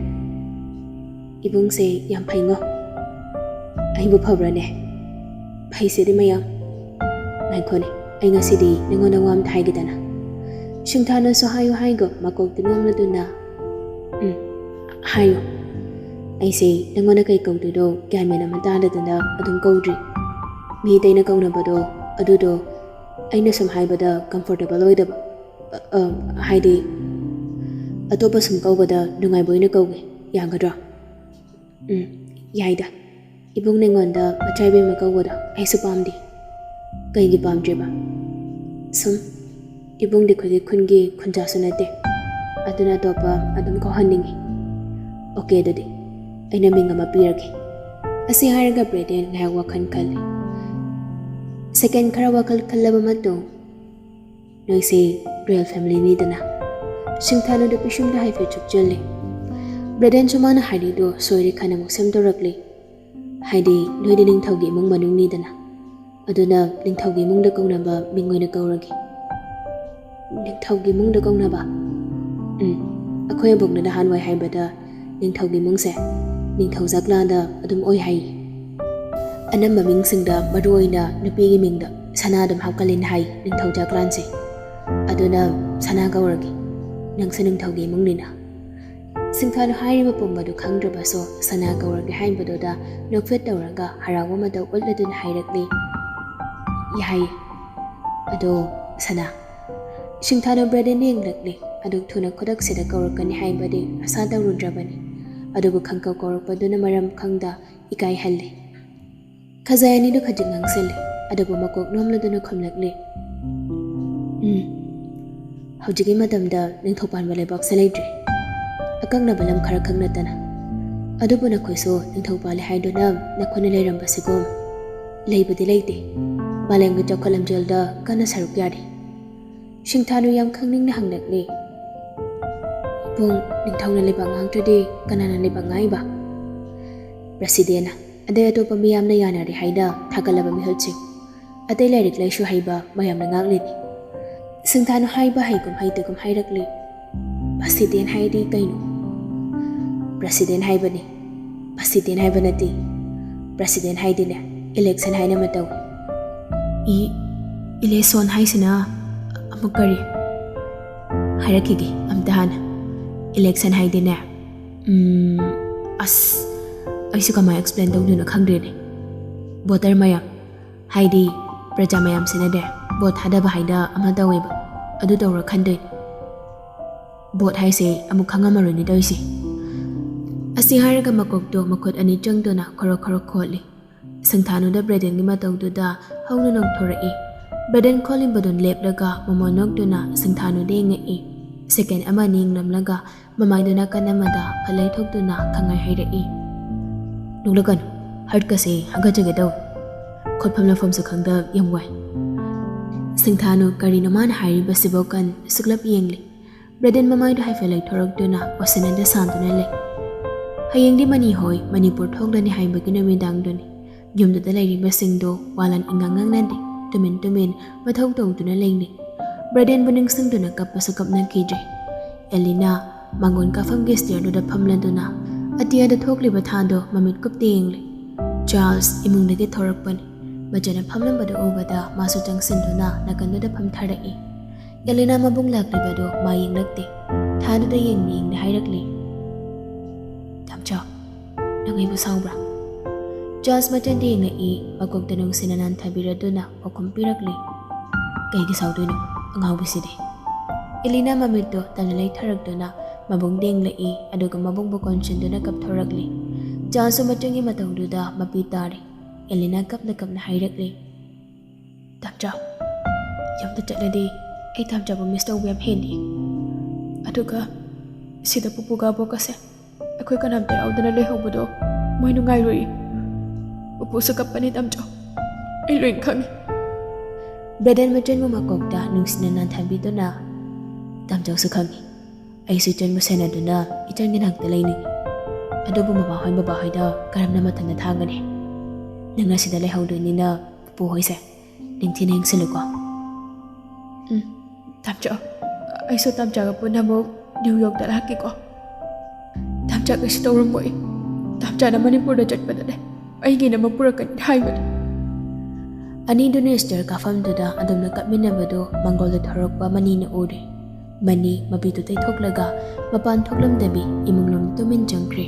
"ꯏꯕꯨꯡꯁꯦ ꯌꯥꯝ ꯐꯩꯉꯣ꯫" "ꯑꯩꯕꯨ ꯐꯕ꯭ꯔꯅꯦ?" "ꯐꯩꯁꯤꯗꯤ ꯃꯌꯥꯝ꯫ ꯉꯥꯏꯈꯣꯅꯦ, ꯑꯩ ꯉꯁꯤꯗꯤ ꯅꯉꯣꯟꯗ ꯋꯥ ꯑꯝꯇ ꯍꯥꯏꯒꯦꯗꯅ꯫" ꯁꯤꯡꯊꯥꯅꯨꯁꯨ ꯍꯥꯏꯌꯨ ꯍꯥꯏꯒꯨꯝ ꯃꯀꯣꯛꯇꯨ ꯅꯣꯝꯂꯗꯨꯅ, "ꯎꯝ, ꯍꯥꯏꯌꯨ꯫" "ꯑꯩꯁꯦ ꯅꯉꯣꯟꯗ ꯀꯩ ꯀꯧꯗꯣꯏꯅꯣ ꯒ꯭ꯌꯥꯟ ꯃꯦꯟ ꯑꯃ ꯇꯥꯗꯗꯅ ꯑꯗꯨꯝ ꯀꯧꯗ꯭ꯔꯤ꯫ ꯃꯤ ꯑꯇꯩꯅ ꯀꯧꯅꯕꯗꯣ, ꯑꯗꯨꯗꯣ ꯑꯩꯅ ꯁꯨꯝ ꯍꯥꯏꯕꯗ ꯀꯝꯐꯣꯔꯇꯦꯕꯜ ꯑꯣꯏꯗꯕ꯫ ꯑ, ꯑ, ꯍꯥꯏꯗꯤ, ꯑꯇꯣꯞꯄ ꯁꯨꯝ ꯀꯧꯕꯗ ꯅꯨꯡꯉꯥꯏꯕ ꯑꯣꯏꯅ ꯀꯧꯒꯦ꯫ ꯌꯥꯒꯗ꯭ꯔꯣ?" "ꯎꯝ, ꯌꯥꯏꯗ꯫ ꯏꯕꯨꯡꯅ ꯑꯩꯉꯣꯟꯗ ꯃꯆꯥ ꯏꯕꯦꯝꯃ ꯀꯧꯕꯗꯣ ꯑꯩꯁꯨ ꯄꯥꯝꯗꯦ꯫" "ꯀꯩꯒꯤ ꯄꯥꯝꯗ꯭ꯔꯤꯕ?" "ꯁꯨꯝ, ꯏꯕꯨꯡꯗꯤ ꯈꯨꯖꯤꯛ ꯈꯨꯟꯒꯤ ꯈꯨꯟꯖꯥꯁꯨ ꯅꯠꯇꯦ꯫ ꯑꯗꯨꯅ ꯑꯇꯣꯞꯄ ꯑꯗꯨꯝ ꯀꯧꯍꯟꯅꯤꯡꯉꯤ꯫" "ꯑꯣꯀꯦ, ꯑꯗꯨꯗꯤ ꯑꯩꯅ ꯃꯤꯡ ꯑꯃ ꯄꯤꯔꯒꯦ꯫" ꯑꯁꯤ ꯍꯥꯏꯔꯒ ꯕ꯭ꯔꯦꯗꯦꯟ ꯉꯥꯏꯍꯥꯛ ꯋꯥꯈꯜ ꯈꯜꯂꯤ꯫ ꯁꯦꯀꯦꯟ ꯈꯔ ꯋꯥꯈꯜ ꯈꯜꯂꯕ ꯃꯇꯨꯡ, "ꯅꯣꯏꯁꯦ ꯔꯣꯌꯦꯜ ꯐꯦꯃꯤꯂꯤꯅꯤꯗꯅ꯫" ꯁꯤꯡꯊꯥꯅꯨꯗ ꯄꯤꯁꯨꯝꯗ ꯍꯥꯏꯐꯦꯠ ꯆꯨꯞꯆꯜꯂꯤ꯫ ꯕ꯭ꯔꯦꯗꯦꯟꯁꯨ ꯃꯥꯅ ꯍꯥꯏꯔꯤꯗꯣ ꯁꯣꯏꯔꯦ ꯈꯟꯅ ꯑꯃꯨꯛ ꯁꯦꯝꯗꯣꯔꯛꯂꯤ꯫ "ꯍꯥꯏꯗꯤ, ꯅꯣꯏꯗꯤ ꯅꯤꯡꯊꯧꯒꯤ ꯏꯃꯨꯡ ꯃꯅꯨꯡꯅꯤꯗꯅ꯫ ꯑꯗꯨꯅ ꯅꯤꯡꯊꯧꯒꯤ ꯏꯃꯨꯡꯗ ꯀꯧꯅꯕ ꯃꯤꯡ ꯑꯣꯏꯅ ꯀꯧꯔꯒꯦ꯫" "ꯅꯤꯡꯊꯧꯒꯤ ꯏꯃꯨꯡꯗ ꯀꯧꯅꯕ?" "ꯎꯝ, ꯑꯩꯈꯣꯏ ꯑꯕꯣꯛꯅ ꯅꯍꯥꯟꯋꯥꯏ ꯍꯥꯏꯕꯗ ꯅꯤꯡꯊꯧꯒꯤ ꯏꯃꯨꯡꯁꯦ ꯅꯤꯡꯊꯧ ꯖꯒ꯭ꯂꯥꯟꯗ ꯑꯗꯨꯝ ꯑꯣꯏ ꯍꯥꯏꯌꯦ꯫ ꯑꯅꯝꯕ ꯃꯤꯡꯁꯤꯡꯗ ꯃꯔꯨ ꯑꯣꯏꯅ ꯅꯨꯄꯤꯒꯤ ꯃꯤꯡꯗ ꯁꯅꯥ ꯑꯗꯨꯝ ꯍꯥꯞꯀꯜꯂꯤꯅ ꯍꯥꯏ ꯅꯤꯡꯊꯧ ꯖꯒ꯭ꯂꯥꯟꯁꯦ꯫ ꯑꯗꯨꯅ ꯁꯅꯥ ꯀꯧꯔꯒꯦ, ꯅꯪꯁꯨ ꯅꯤꯡꯊꯧꯒꯤ ꯏꯃꯨꯡꯅꯤꯅ꯫" ꯁꯤꯡꯊꯥꯅꯨ ꯍꯥꯏꯔꯤꯕ ꯄꯨꯝꯕꯗꯨ ꯈꯪꯗ꯭ꯔꯕꯁꯨ ꯁꯅꯥ ꯀꯧꯔꯒꯦ ꯍꯥꯏꯕꯗꯨꯗ ꯅꯣꯛꯐꯦꯠ ꯇꯧꯔꯒ ꯍꯔꯥꯎꯕ ꯃꯇꯧ ꯎꯠꯂꯗꯨꯅ ꯍꯥꯏꯔꯛꯂꯤ, "ꯌꯥꯏꯌꯦ꯫ ꯑꯗꯣ ꯁꯅꯥ꯫" ꯁꯤꯡꯊꯥꯅꯨ ꯕ꯭ꯔꯦꯗꯦꯟ ꯌꯦꯡꯂꯛꯂꯤ꯫ ꯑꯗꯨꯛ ꯊꯨꯅ ꯈꯨꯗꯛꯁꯤꯗ ꯀꯧꯔꯛꯀꯅꯤ ꯍꯥꯏꯕꯗꯤ ꯑꯁꯥ ꯇꯧꯔꯨꯗ꯭ꯔꯕꯅꯤ꯫ ꯑꯗꯨꯕꯨ ꯈꯪꯀꯧ ꯀꯧꯔꯛꯄꯗꯨꯅ ꯃꯔꯝ ꯈꯪꯗ ꯏꯀꯥꯏꯍꯜꯂꯤ꯫ ꯈꯖꯥꯏ ꯑꯅꯤꯗꯨ ꯈꯖꯤꯛ ꯉꯥꯡꯁꯤꯜꯂꯤ꯫ ꯑꯗꯨꯕꯨ ꯃꯀꯣꯛ ꯅꯣꯝꯂꯗꯨꯅ ꯈꯨꯝꯂꯛꯂꯤ, "ꯎꯝ, ꯍꯧꯖꯤꯛꯀꯤ ꯃꯇꯝꯗ ꯅꯤꯡꯊꯧ ꯄꯥꯟꯕ ꯂꯩꯕꯥꯛꯁꯦ ꯂꯩꯇ꯭ꯔꯦ, ꯑꯀꯛꯅꯕ ꯂꯝ ꯈꯔꯈꯛ ꯅꯠꯇꯅ꯫ ꯑꯗꯨꯕꯨ ꯅꯈꯣꯏꯁꯨ ꯅꯤꯡꯊꯧ ꯄꯥꯜꯂꯦ ꯍꯥꯏꯗꯨꯅ ꯅꯈꯣꯏꯅ ꯂꯩꯔꯝꯕꯁꯤꯒꯨꯝ ꯂꯩꯕꯗꯤ ꯂꯩꯇꯦ꯫ ꯃꯥꯂꯦꯝꯒꯤ ꯆꯥꯎꯈꯠ ꯂꯝꯖꯦꯜꯗ ꯀꯟꯅ ꯁꯔꯨꯛ ꯌꯥꯔꯤ꯫" ꯁꯤꯡꯊꯥꯅꯨ ꯌꯥꯝ ꯈꯪꯅꯤꯡꯅ ꯍꯪꯂꯛꯂꯤ, "ꯏꯕꯨꯡ, ꯅꯤꯡꯊꯧꯅ ꯂꯩꯕꯥꯛ ꯉꯥꯛꯇ꯭ꯔꯗꯤ ꯀꯅꯥꯅ ꯂꯩꯕꯥꯛ ꯉꯥꯛꯏꯕ?" ꯄ꯭ꯔꯦꯁꯤꯗꯦꯟꯅ, ꯑꯗꯩ ꯑꯇꯣꯞꯄ ꯃꯤꯌꯥꯝꯅ ꯌꯥꯅꯔꯦ ꯍꯥꯏꯅ ꯊꯥꯒꯠꯂꯕ ꯃꯤꯍꯨꯠꯁꯤꯡ, ꯑꯇꯩ ꯂꯥꯏꯔꯤꯛ ꯂꯥꯏꯁꯨ ꯍꯩꯕ ꯃꯌꯥꯝꯅ ꯉꯥꯛꯂꯤꯅꯤ꯫ ꯁꯤꯡꯊꯥꯅꯨ ꯍꯥꯏꯕ ꯍꯩꯒꯨꯝ ꯍꯩꯇꯒꯨꯝ ꯍꯥꯏꯔꯛꯂꯤ, "ꯄ꯭ꯔꯁꯤꯗꯦꯟ ꯍꯥꯏꯗꯤ ꯀꯩꯅꯣ?" "ꯄ꯭ꯔꯁꯤꯗꯦꯟ ꯍꯥꯏꯕꯅꯤ, ꯄ꯭ꯔꯁꯤꯗꯦꯟ ꯍꯥꯏꯕ ꯅꯠꯇꯦ꯫ ꯄ꯭ꯔꯁꯤꯗꯦꯟ ꯍꯥꯏꯗꯤꯅꯦ, ꯏꯂꯦꯛꯁꯟ ꯍꯥꯏꯅ ꯑꯃ ꯇꯧꯏ꯫" "ꯏ, ꯏꯂꯦꯁꯣꯟ ꯍꯥꯏꯁꯤꯅ ꯑꯃꯨꯛ ꯀꯔꯤ?" "ꯍꯥꯏꯔꯛꯈꯤꯒꯦ ꯑꯝꯇ ꯍꯥꯟꯅ꯫ ꯏꯂꯦꯛꯁꯟ ꯍꯥꯏꯗꯤꯅꯦ, ꯎꯝ, ꯑꯁ, ꯑꯩꯁꯨ ꯀꯃꯥꯏ ꯑꯦꯛꯁꯄ꯭ꯂꯦꯟ ꯇꯧꯗꯣꯏꯅꯣ ꯈꯪꯗ꯭ꯔꯦꯅꯦ꯫ ꯚꯣꯇꯔ ꯃꯌꯥꯝ, ꯍꯥꯏꯗꯤ ꯄ꯭ꯔꯖꯥ ꯃꯌꯥꯝꯁꯤꯅꯅꯦ, ꯚꯣꯠ ꯊꯥꯗꯕ ꯍꯥꯏꯅ ꯑꯃ ꯇꯧꯋꯦꯕ, ꯑꯗꯨ ꯇꯧꯔ ꯈꯟꯗꯣꯏꯅꯤ꯫ ꯚꯣꯠ ꯍꯥꯏꯁꯦ ꯑꯃꯨꯛ ꯈꯪꯉꯝꯃꯔꯣꯏꯅꯦ ꯇꯧꯔꯤꯁꯦ꯫" ꯑꯁꯤ ꯍꯥꯏꯔꯒ ꯃꯀꯣꯛꯇꯣ ꯃꯈꯨꯠ ꯑꯅꯤ ꯆꯪꯗꯨꯅ ꯈꯣꯔꯣꯛ ꯈꯣꯔꯣꯛ ꯈꯣꯠꯂꯤ꯫ ꯁꯤꯡꯊꯥꯅꯨꯗ ꯕ꯭ꯔꯦꯗꯦꯟꯒꯤ ꯃꯇꯧꯗꯨꯗ ꯍꯧꯅ ꯅꯣꯡꯊꯣꯔꯛꯏ꯫ ꯕ꯭ꯔꯦꯗꯦꯟ ꯈꯣꯠꯂꯤꯕꯗꯨ ꯂꯦꯞꯂꯒ ꯃꯃꯣꯟ ꯅꯣꯛꯇꯨꯅ ꯁꯤꯡꯊꯥꯅꯨꯗ ꯌꯦꯡꯉꯛꯏ꯫ ꯁꯦꯀꯦꯟ ꯑꯃ ꯑꯅꯤ ꯌꯦꯡꯂꯝꯂꯒ ꯃꯃꯥꯏꯗꯨ ꯅꯥꯀꯟ ꯑꯃꯗ ꯐꯠ ꯂꯩꯊꯣꯛꯇꯨꯅ ꯈꯪꯍꯥꯏ ꯍꯥꯏꯔꯛꯏ, "ꯅꯣꯛꯂꯛꯀꯅꯨ, ꯍꯔꯠꯀꯁꯦ ꯍꯥꯒꯠꯆꯒꯦ ꯇꯧꯏ꯫ ꯈꯣꯠꯐꯝ ꯂꯥꯛꯐꯝꯁꯨ ꯈꯪꯗ ꯌꯥꯝ ꯋꯥꯏ꯫" ꯁꯤꯡꯊꯥꯅꯨ ꯀꯔꯤꯅꯣ ꯃꯥꯅ ꯍꯥꯏꯔꯤꯕꯁꯤꯕꯣ ꯀꯟ ꯁꯨꯛꯂꯞ ꯌꯦꯡꯂꯤ꯫ ꯕ꯭ꯔꯦꯗꯦꯟ ꯃꯃꯥꯏꯗꯨ ꯍꯥꯏꯐꯦꯠ ꯂꯩꯊꯣꯔꯛꯇꯨꯅ ꯋꯥꯁꯤꯟꯅꯗ ꯁꯥꯟꯗꯨꯅ ꯂꯩ꯫ ꯍꯌꯦꯡꯗꯤ ꯃꯅꯤ ꯍꯣꯏ ꯃꯅꯤꯄꯨꯔ ꯊꯣꯛꯂꯅꯤ ꯍꯥꯏꯕꯒꯤ ꯅꯨꯃꯤꯗꯥꯡꯗꯨꯅꯤ꯫ ꯌꯨꯝꯗꯨꯗ ꯂꯩꯔꯤꯕꯁꯤꯡꯗꯣ ꯋꯥꯂꯟ ꯏꯉꯥꯡ ꯉꯥꯡꯅꯗꯦ, ꯇꯨꯃꯤꯟ ꯇꯨꯃꯤꯟ ꯃꯊꯧ ꯇꯧꯗꯨꯅ ꯂꯩꯅꯩ꯫ ꯕ꯭ꯔꯦꯗꯦꯟꯕꯨ ꯅꯤꯡꯁꯤꯡꯗꯨꯅ ꯀꯞꯄꯁꯨ ꯀꯞꯅꯈꯤꯗ꯭ꯔꯦ꯫ ꯑꯦꯂꯤꯅꯥ ꯃꯥꯡꯒꯣꯟ ꯀꯥꯐꯝꯒꯤ ꯁ꯭ꯇꯤꯌꯔꯗꯨꯗ ꯐꯝꯂꯗꯨꯅ ꯑꯇꯤꯌꯥꯗ ꯊꯣꯛꯂꯤꯕ ꯊꯥꯗꯣ ꯃꯃꯤꯠ ꯀꯨꯞꯇ ꯌꯦꯡꯂꯤ꯫ ꯆꯥꯔꯜꯁ ꯏꯃꯨꯡꯗꯒꯤ ꯊꯣꯔꯛꯄꯅꯤ꯫ ꯃꯆꯟꯅ ꯐꯝꯂꯝꯕꯗꯨ ꯎꯕꯗ ꯃꯥꯁꯨ ꯆꯪꯁꯤꯟꯗꯨꯅ ꯅꯥꯀꯟꯗꯨꯗ ꯐꯝꯊꯔꯛꯏ꯫ ꯑꯦꯂꯤꯅꯥ ꯃꯕꯨꯡ ꯂꯥꯛꯂꯤꯕꯗꯨ ꯃꯥ ꯌꯦꯡꯂꯛꯇꯦ꯫ ꯊꯥꯗꯨꯗ ꯌꯦꯡꯅ ꯌꯦꯡꯅ ꯍꯥꯏꯔꯛꯂꯤ, "ꯇꯥꯃꯣꯆꯧ, ꯅꯪ ꯑꯩꯕꯨ ꯁꯥꯎꯕ꯭ꯔꯥ?" ꯆꯥꯔꯜꯁ ꯃꯆꯟꯗ ꯌꯦꯡꯂꯛꯏ, ꯃꯀꯣꯛꯇ ꯅꯨꯡꯁꯤꯅ ꯅꯥꯟꯊꯕꯤꯔꯗꯨꯅ ꯄꯥꯎꯈꯨꯝ ꯄꯤꯔꯛꯂꯤ, "ꯀꯩꯒꯤ ꯁꯥꯎꯗꯣꯏꯅꯣ, ꯑꯉꯥꯎꯕꯤꯁꯤꯗꯤ?" ꯑꯦꯂꯤꯅꯥ ꯃꯃꯤꯠꯇꯣ ꯇꯞꯅ ꯂꯩꯊꯔꯛꯇꯨꯅ ꯃꯕꯨꯡꯗ ꯌꯦꯡꯂꯛꯏ, ꯑꯗꯨꯒ ꯃꯕꯨꯡꯕꯨ ꯀꯣꯟꯁꯤꯟꯗꯨꯅ ꯀꯞꯊꯣꯔꯛꯂꯤ꯫ ꯆꯥꯔꯜꯁꯁꯨ ꯃꯆꯟꯒꯤ ꯃꯇꯧꯗꯨꯗ ꯃꯄꯤ ꯇꯥꯔꯦ꯫ ꯑꯦꯂꯤꯅꯥ ꯀꯞꯅ ꯀꯞꯅ ꯍꯥꯏꯔꯛꯂꯤ, "ꯇꯥꯃꯣꯆꯧ, ꯌꯨꯝꯗ ꯆꯠꯂꯗꯤ ꯑꯩ ꯇꯥꯃꯣꯆꯧꯕꯨ ꯃꯤꯁ ꯇꯧꯕ ꯌꯥꯝ ꯍꯦꯜꯂꯤ꯫ ꯑꯗꯨꯒ ꯁꯤꯗ ꯄꯨꯄꯨꯒ ꯑꯕꯣꯛꯀꯁꯦ ꯑꯩꯈꯣꯏ ꯀꯅꯥꯝꯇ ꯌꯥꯎꯗꯅ ꯂꯩꯍꯧꯕꯗꯣ ꯃꯣꯏ ꯅꯨꯡꯉꯥꯏꯔꯣꯏꯌꯦ꯫ ꯄꯨꯄꯨꯁꯨ ꯀꯞꯄꯅꯤ ꯇꯥꯃꯣꯆꯧ, ꯑꯩ ꯂꯣꯏ ꯈꯪꯉꯤ꯫" ꯕ꯭ꯔꯦꯗꯦꯟ ꯃꯆꯟꯕꯨ ꯃꯀꯣꯛꯇ ꯅꯨꯡꯁꯤꯅ ꯅꯥꯟꯊꯕꯤꯗꯨꯅ, "ꯇꯥꯃꯣꯆꯧꯁꯨ ꯈꯪꯉꯤ꯫ ꯑꯩꯁꯨ ꯏꯆꯟꯕꯨ ꯁꯦꯟꯅꯗꯨꯅ ꯏꯆꯟꯒꯤ ꯅꯥꯛꯇ ꯂꯩꯅꯤꯡꯏ꯫" ꯑꯗꯨꯕꯨ ꯃꯃꯥꯍꯣꯏ ꯕꯕꯥꯍꯣꯏꯗ ꯀꯔꯝꯅ ꯃꯊꯟꯇ ꯊꯥꯒꯅꯤ? ꯅꯪ ꯑꯁꯤꯗ ꯂꯩꯍꯧꯗꯣꯏꯅꯤꯅ ꯄꯨꯄꯨꯍꯣꯏꯁꯦ ꯅꯤꯡꯊꯤꯅ ꯌꯦꯡꯁꯤꯜꯂꯨꯀꯣ꯫ ꯎꯝ, ꯇꯥꯝꯆꯥ, ꯑꯩꯁꯨ ꯇꯥꯝꯆꯥꯒ ꯄꯨꯟꯅ ꯑꯃꯨꯛ ꯅ꯭ꯌꯨ ꯌꯣꯔꯛꯇ ꯂꯥꯛꯀꯦꯀꯣ꯫ ꯇꯥꯝꯆꯥ ꯀꯩꯁꯨ ꯇꯧꯔꯝꯃꯣꯏ꯫ ꯇꯥꯝꯆꯥꯅ ꯃꯅꯤꯄꯨꯔꯗ ꯆꯠꯄꯗꯅꯦ ꯑꯩꯒꯤꯅ ꯑꯃ ꯄꯨꯔꯛꯀꯅꯤ ꯍꯥꯏꯕꯅꯤ꯫ ꯑꯅꯤꯗꯨꯅ ꯁ꯭ꯇꯦꯌꯔ ꯀꯥꯐꯝꯗꯨꯗ ꯑꯗꯨꯝꯅ ꯀꯞꯃꯤꯟꯅꯕꯗꯨ ꯃꯥꯡꯒꯣꯜꯗ ꯊꯣꯔꯛꯄ ꯃꯅꯤꯅ ꯎꯔꯦ꯫ ꯃꯅꯤ ꯃꯄꯤꯗꯨ ꯇꯩꯊꯣꯛꯂꯒ ꯃꯄꯥꯟ ꯊꯣꯛꯂꯝꯗꯕꯤ ꯏꯃꯨꯡꯂꯣꯝꯗ ꯇꯨꯃꯤꯟ ꯆꯪꯈ꯭ꯔꯦ꯫